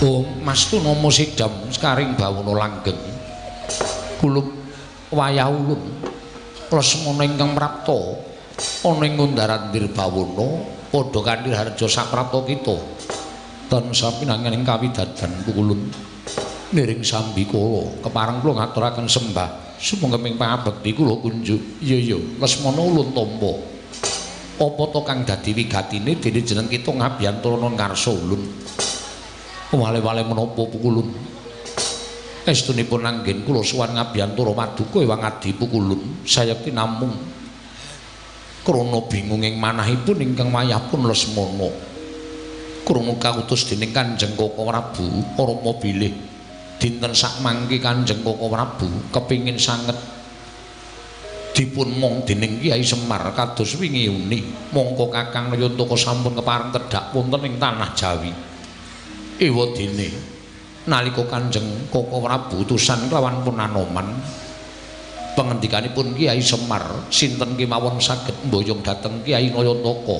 Om Mas Tunama sidam sekaring bawana langgeng kulup wayah ulun Lesmana ingkang prapta ana ing Undaran Dirbawana padha kanthi harja saprapta kita tansah pinangan ing kawidadan pukulun niring sambikala kepareng kula ngaturaken sembah sumangga pangabekti kula kunjuk. Iya iya Lesmana ulun tampa apa to kang dadi wigatine dene jeneng kita ngabiyantara ngarsa ulun wale-wale menapa pukulun estunipun anggen kula suwan ngabiyantara paduka ewang adi pukulun sayekti namung krana bingung ing manahipun ingkang wayahpun Lesmana krungu kautus dening Kanjeng Koko Prabu Rama bilih dinten sakmangke Kanjeng Koko Prabu kepingin sanget dipun mong dening Kyai Semar kados wingi uni mongko Kakang Nayantaka sampun kepareng tedhak wonten ing tanah Jawi. Ewa dene nalika Kanjeng Koko Prabu utusan kelawan pun Anoman pengendikanipun Kyai Semar sinten kemawon saged mboyong dhateng Kyai Nayantaka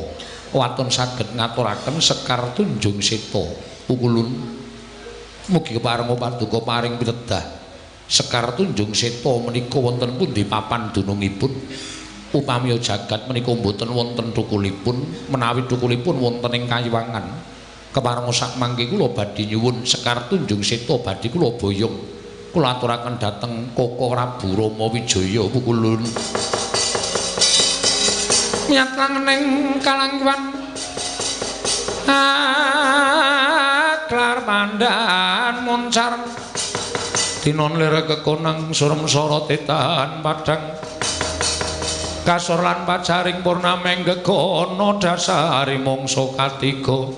waton saged ngaturaken Sekar Tunjung Seta pukulun mugi kepareng paduka paring pitedah Sekar Tunjung Seta menika wonten pundi papan dunungipun upami jagat menika mboten wonten thukulipun menawi thukulipun wonten ing kayiwangan kepareng sak mangke kula badhe nyuwun Sekar Tunjung Seta badhe kula boyong kula aturaken dhateng Koko Prabu Rama Wijaya pukulun miyat langening kalangwan aklar pandan muncar dinon lir kekonang surem sorote tahan padhang kasor lan pacaring purnameng gegono dasari mangsa katiga.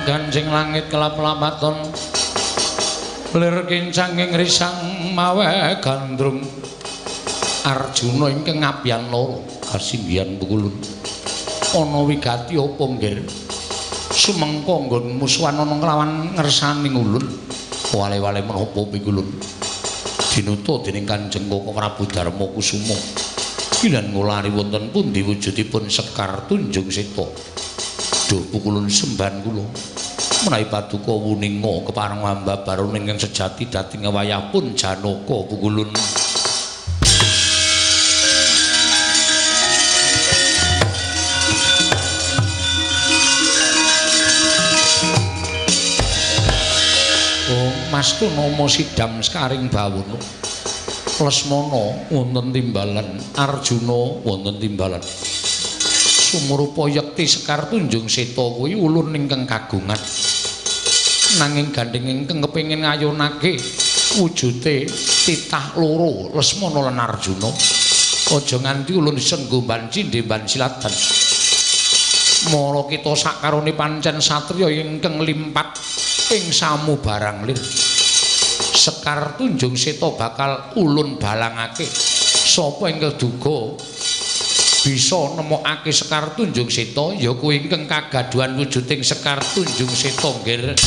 Ganjing langit kelap-lapaton lir kincang ing risang mawe gandrung Arjuna ingkang ngabyan loro kasinggihan pukulun ana wigati apa nggir sumengko nggon musuhan ana nglawan ngersani ulun wale-wale menapa pikulun dinuta dening Kanjeng Koko Prabu Darma Kusuma kilan ngulari wonten pundi wujudipun Sekar Tunjung Seta. Duh pukulun sembahan kula menawi paduka wuninga kepareng ambabar ingkang sejati dhateng wayahpun Janaka pukulun. Oh Mastu nama sidam sekaring bawono. Lesmana wonten timbalan, Arjuna wonten timbalan. Sumurupa yekti Sekar Tunjung Seta kuwi ulun ingkang kagungan. Nanging gandheng ingkang kepengin ngayunake wujute titah loro Lesmana lan Arjuna. Aja nganti ulun senggo banci ndemban silatan. Mara kita sakarone pancen satriya ingkang limpat ing samubarang lir. Sekar Tunjung Seta bakal ulun balangake. Sapa ingkang duga bisa nemokake Sekar Tunjung Seta ya kuwi ingkang kagaduhan wujuding Sekar Tunjung Seta nggih.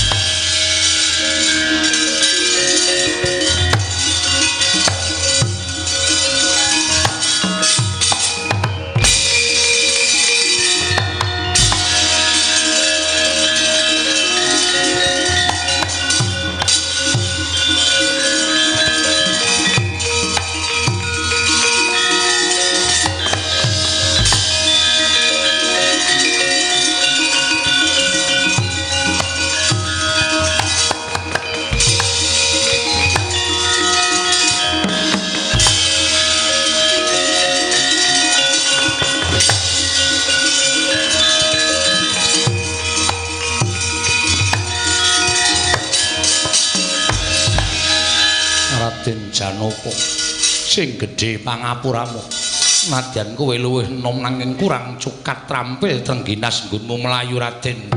Raden Janaka sing gedhe pangapuramu, nadyan kowe luwih enom nanging kurang cukat trampil trengginas nggonmu mlayu Raden.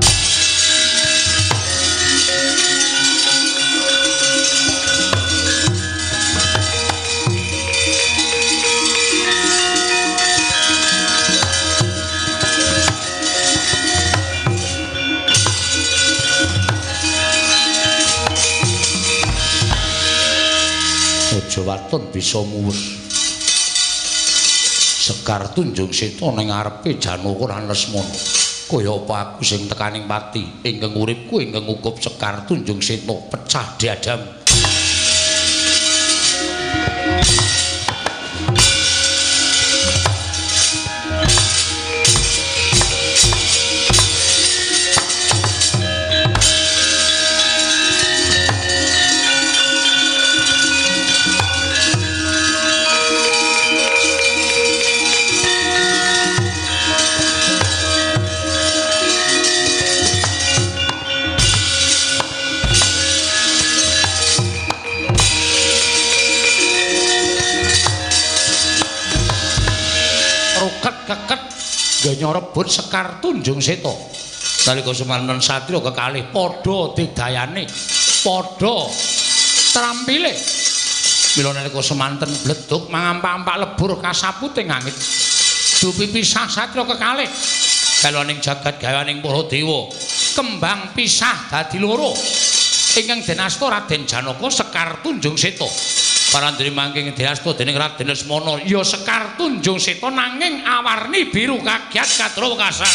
Aja waton bisa muwus. Sekar Tunjung Seta ning ngarepe Janaka lan Lesmana. Kaya apa aku sing tekaning pati ingkang uripku ingkang ngukup Sekar Tunjung Seta pecah diadam. Ganya rebut Sekar Tunjung Seta. Nalika semanten satriya kekalih padha didayane, padha trampile. Mila nalika semanten bledug mangampak-ampak lebur kasaputing angin. Dupi pisah satriya kekalih. Galoning jagat gawaning para dewa, kembang pisah dadi loro. Ingkang den asta Raden Janaka Sekar Tunjung Seta. Parandene mangking diasta dening Raden Lesmana ya Sekar Tunjung Seta nanging awarni biru kagiat kadra wekasan.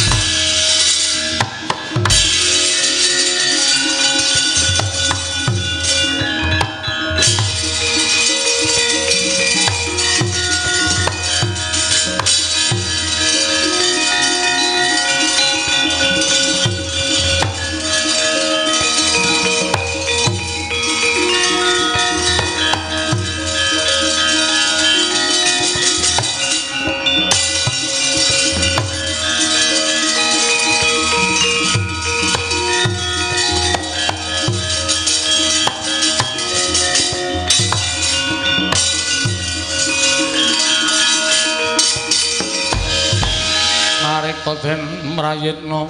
Den mrayitna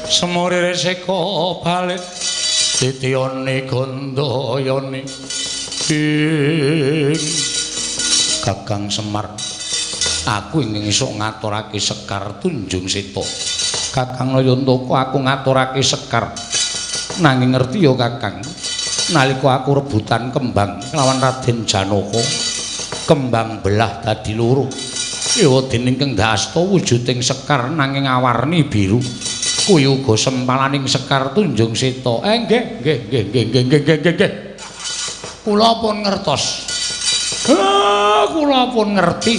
semuri reseka balik titiyane gandayane ing Kakang Semar. Aku ingin iso ngaturake Sekar Tunjung Seta. Kakang Nayantaka aku ngaturake Sekar. Nanging ngerti ya Kakang, nalika aku rebutan kembang lawan Raden Janaka, kembang belah dadi loro. Ewa dening kang dasta wujuding sekar nanging awarni biru. Kuwi uga sempalaning Sekar Tunjung Seta. Nggih, nggih, nggih, nggih, nggih, nggih, nggih, nggih. Kula pun ngertos. Kula pun ngerti.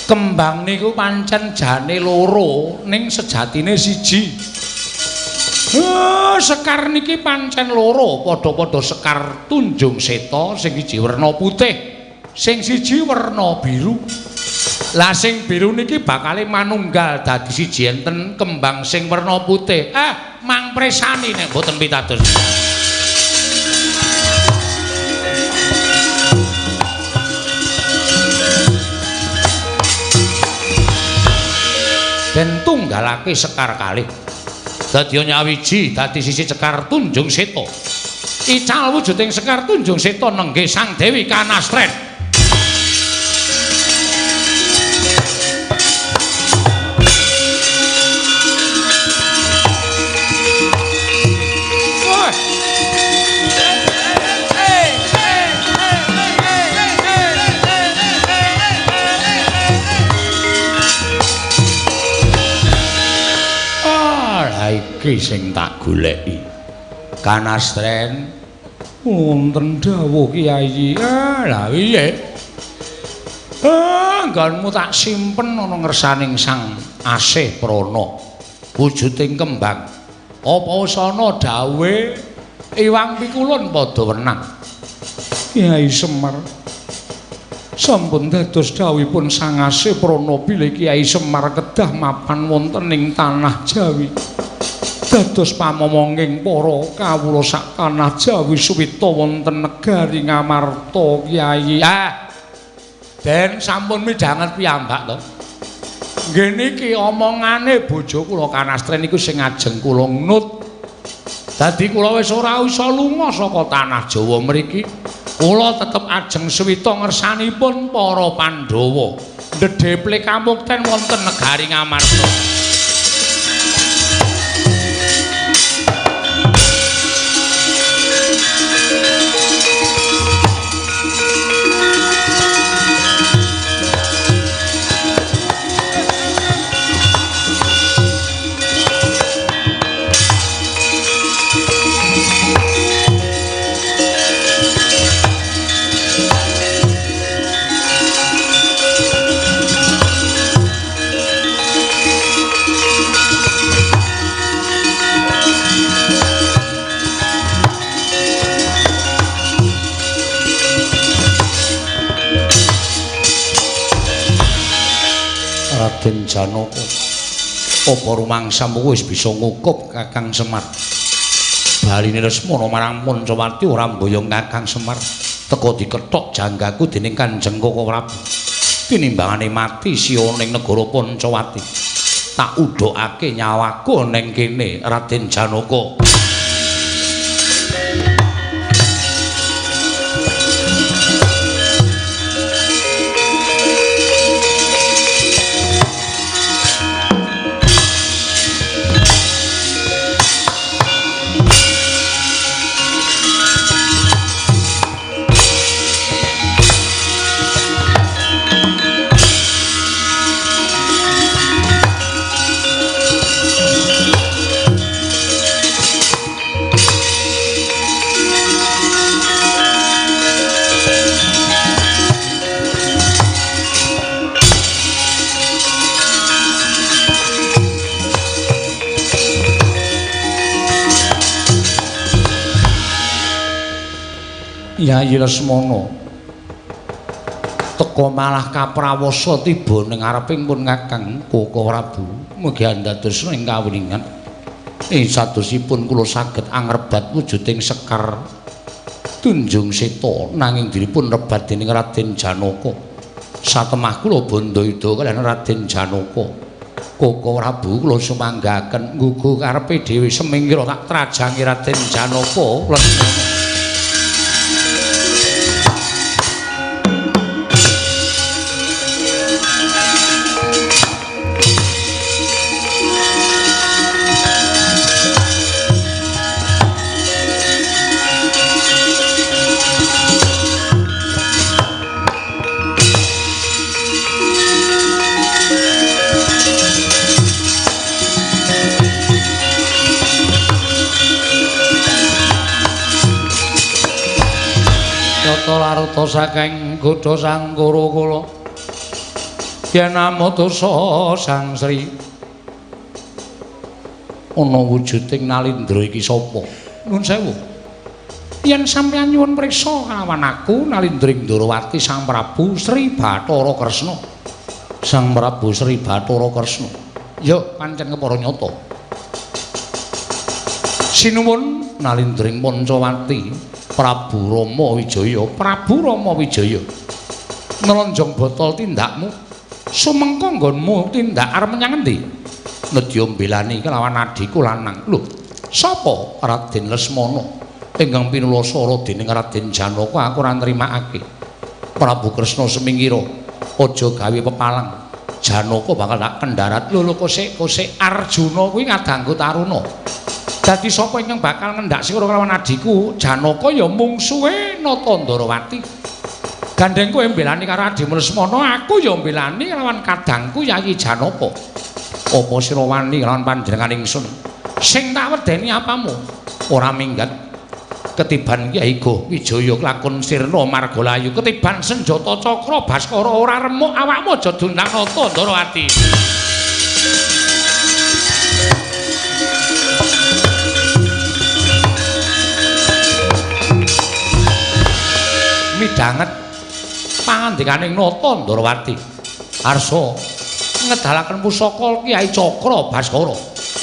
Kembang niku pancen jane loro ning sejatine siji. Sekar niki pancen loro, padha-padha Sekar Tunjung Seta, sing siji werna putih, sing siji werna biru. Lah sing biru niki bakale manunggal dadi siji enten kembang sing werna putih. Mang presani nek mboten pitados. Den tunggalake sekar kalih. Dadi nyawiji dadi sisi Sekar Tunjung Seta. Ical wujuding Sekar Tunjung Seta nenggih Sang Dewi Kanastren. Iki sing tak goleki. Kanastren wonten dawuh Kyai. Lah piye? Nggonmu tak simpen ana ngersaning Sang Asih Prana. Wujuding kembang. Apa wis ana dawuhe Iwang Pikulun padha wenang. Kyai Semar sampun dados dawuhipun Sang Asih Prana bilih Kyai Semar kedah mapan wonten ing tanah Jawi. Dados pamomonging para kawula sak tanah Jawi suwita wonten negari Ngamarta Kyai. Den sampun midhanget piyambak to. Nggih niki omongane bojo kula Kanastren niku sing ajeng kula nut. Dadi kula wis ora iso lunga saka tanah Jawa mriki. Kula tetep ajeng suwita ngersanipun para Pandhawa. Ndedheple kamukten wonten negari Ngamarta. Raden Janaka, apa rumangsamu wis bisa ngukup Kakang Semar? Baline Lesmana marang Pancawati ora mboyong Kakang Semar. Teka dikethok janggaku dening Kanjeng Koko Prabu. Tinimbangane mati siya ning negara Pancawati. Tak udhokake nyawaku ning kene Raden Janaka. Yayi Lesmana teka malah kaprawasa tiba ning ngareping pun Kakang Koko Prabu. Mugi andados ing kawuningan ing sadosipun kula saged angrebat wujuding Sekar Tunjung Seta nanging diripun rebat dening Raden Janaka. Satemah kula bandayuda kaliyan Raden Janaka. Koko Prabu kula sumanggaken nggugu karepe dhewe semingkira tak trajangi Raden Janaka. Lesmana Laruta saking godha Sang Kuru kula yen amutusa Sang Sri Ana wujuding Nalindra iki sapa? Nuwun sewu. Yen sampeyan nyuwun priksa kalawan aku Nalindring Ndorowati Sang Prabu Sri Bathara Kresna. Sang Prabu Sri Bathara Kresna. Ya pancen kepara nyata. Sinuwun Nalindring Pancawati Prabu Rama Wijaya, Prabu Rama Wijaya. Nelonjong botol tindakmu, sumengko nggonmu tindak arep menyang endi? Nedya mbelani kelawan adhiku lanang. Lho, sapa? Raden Lesmana. Ingkang pinulasara dening Raden Janaka aku ora nrimakake. Prabu Kresna semingkira, aja gawe pepalang. Janaka bakal tak kendharat. Lho lho kosek-kosek Arjuna kuwi ngadangku taruna. Dadi sapa ingkang bakal ngendak sira kelawan adhiku? Janaka ya mungsuhe Nata Ndarawati. Gandeng kowe mbelani karo adhimu Lesmana, aku ya mbelani kelawan kadangku Yayi Janaka. Apa sira wani kelawan panjenengan ingsun? Sing tak wedeni apamu? Ora minggat. Ketiban Kyai Goh Wijaya lakon sirna margalayu, ketiban senjata cakra Baskara ora remuk awakmu aja dundang Nata Ndarawati. Midhanget pangandikaning Nata Ndarawati. Arsa ngedalaken pusaka Kyai Cakra Baskara.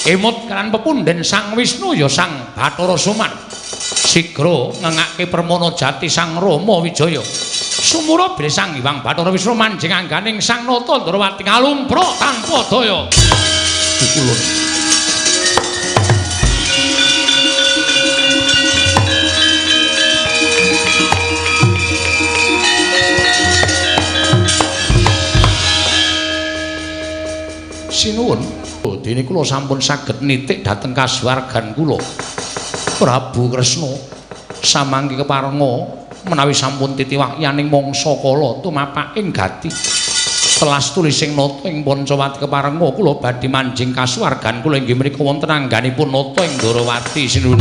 Emut kalan pepundhen Sang Wisnu ya Sang Bathara Suman. Sigra ngengake permana jati Sang Rama Wijaya. Sumura bilih Sang Hyang Bathara Wisnu manjing angganing Sang Nata Ndarawati ngalumpruk tanpa daya. Pukulun. Sinuwun, dene kula sampun saged nitik dhateng kasuwargan kula. Prabu Kresna samangke keparenga menawi sampun titi wahyaning mangsa kala tumapaking gati. Telas tulising nata ing Pancawati keparenga kula badhe manjing kasuwargan kula inggih menika wonten angganipun nata ing Ndarawati. Sinuwun.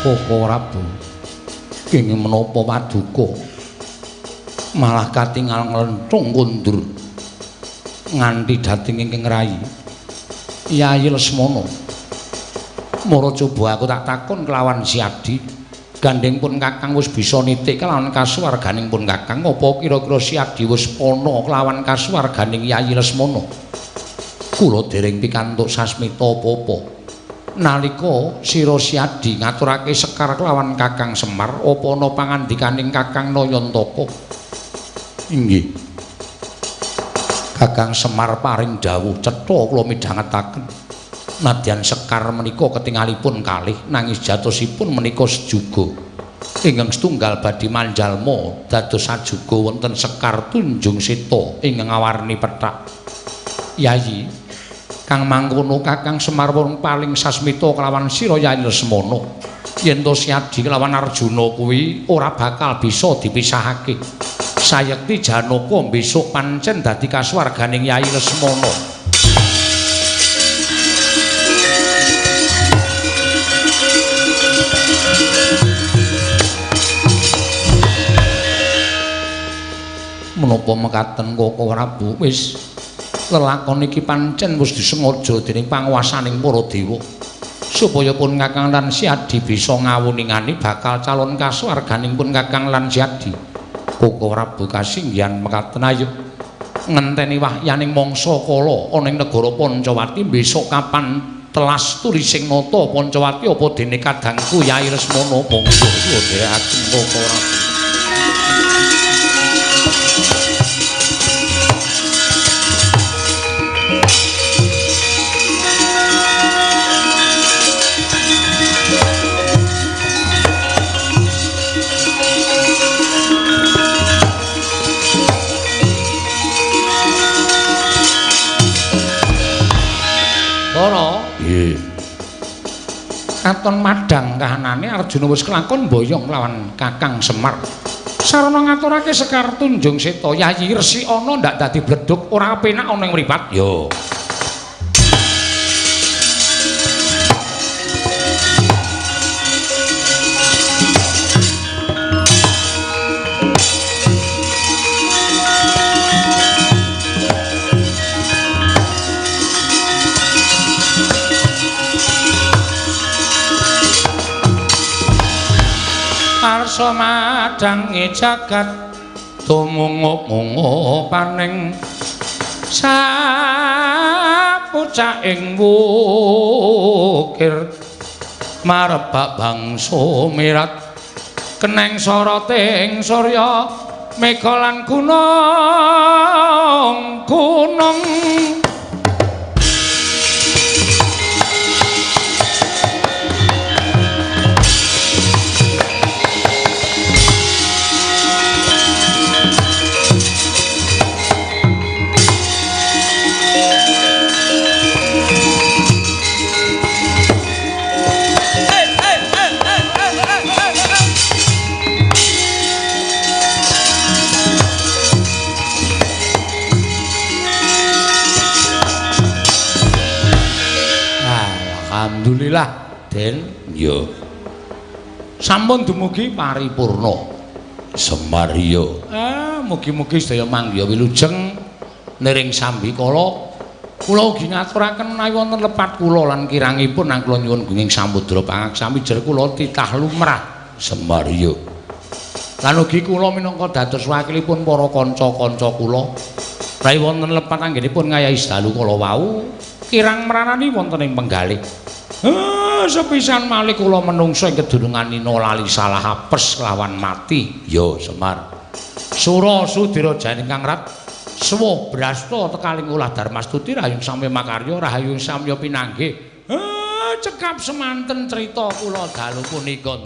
Koko Prabu kenging menapa paduka malah katingal nglenthung kondur nganti dhateng ingkang rayi Yayi Lesmana. Mara coba aku tak takon kelawan si Adi, gandeng pun kakang wis bisa nitik kelawan kasuwarganing pun kakang, apa kira-kira si Adi wis ana kelawan kasuwarganing Yayi Lesmana? Kula dereng pikantuk sasmita apa-apa. Nalika sira Siadi ngaturake sekar kelawan Kakang Semar, apa ana pangandikaning Kakang Nayantaka? Inggih. Kakang Semar paring dawuh cetha kula midhangetaken. Nadyan sekar menika ketingalipun kalih nanging jatosipun menika sejuga. Ingkang setunggal badhe manjalma dados sajuga wonten Sekar Tunjung Seta ingkang awarni pethak. Yayi, kang mangkono Kakang Semar wong paling sasmita kelawan sira Yayi Lesmana. Yen to Siadi kelawan Arjuna kuwi ora bakal bisa dipisahake. Sayekti Janaka besok pancen dadi kasuwarganing Yayi Lesmana. Menapa mekaten Koko Prabu? Wis lelakon iki pancen wis disengaja dening panguwasaning para dewa supaya pun Kakang lan Siadi bisa ngawuningani bakal calon kasuwarganing pun Kakang lan Siadi. Koko Prabu kasinggihan mekaten, ayo ngenteni wahyaning mangsa kala ana ing negara Pancawati besok kapan telas tulising nata Pancawati apa dene kadangku Yayi Lesmana. Monggo kula dherekaken Koko Prabu. Bathara. Nggih. Katon madhang kahanane Arjuna wis kelakon boyong lawan Kakang Semar. Sarana ngaturake Sekar Tunjung Seta, Yayi Resi ana ndak dadi bledhug ora penak ana ing mripat. Yo. Arsa madhangi jagat tumungup-mungup paning sapucaking wukir marebak bangsa mirat keneng soroting surya mega lan gunung gunung. Alhamdulillah, Den. Yo. Sampun dumugi paripurna. Semar yo. Ah, mugi-mugi sedaya manggiha wilujeng niring sambikala. Kula ugi ngaturaken menawi wonten lepat kula lan kirangipun nang kula nyuwun gunging samudra pangaksami jer kula titah lumrah. Semar yo. Lan ugi kula minangka dados wakilipun para kanca-kanca kula. Rai wonten lepat anggenipun ngayahi dalu kala wau kirang mranani wonten ing penggalih. Sepisan malih kula menungsa ing kedunungan nina lali salah apes lawan mati. Yo Semar. Sura Sudira janing kang rat suwuh brasta tekaling ulah Darmastuti rahayung samya makarya rahayung samya pinanggih. Cekap semanten crita kula dalu punika.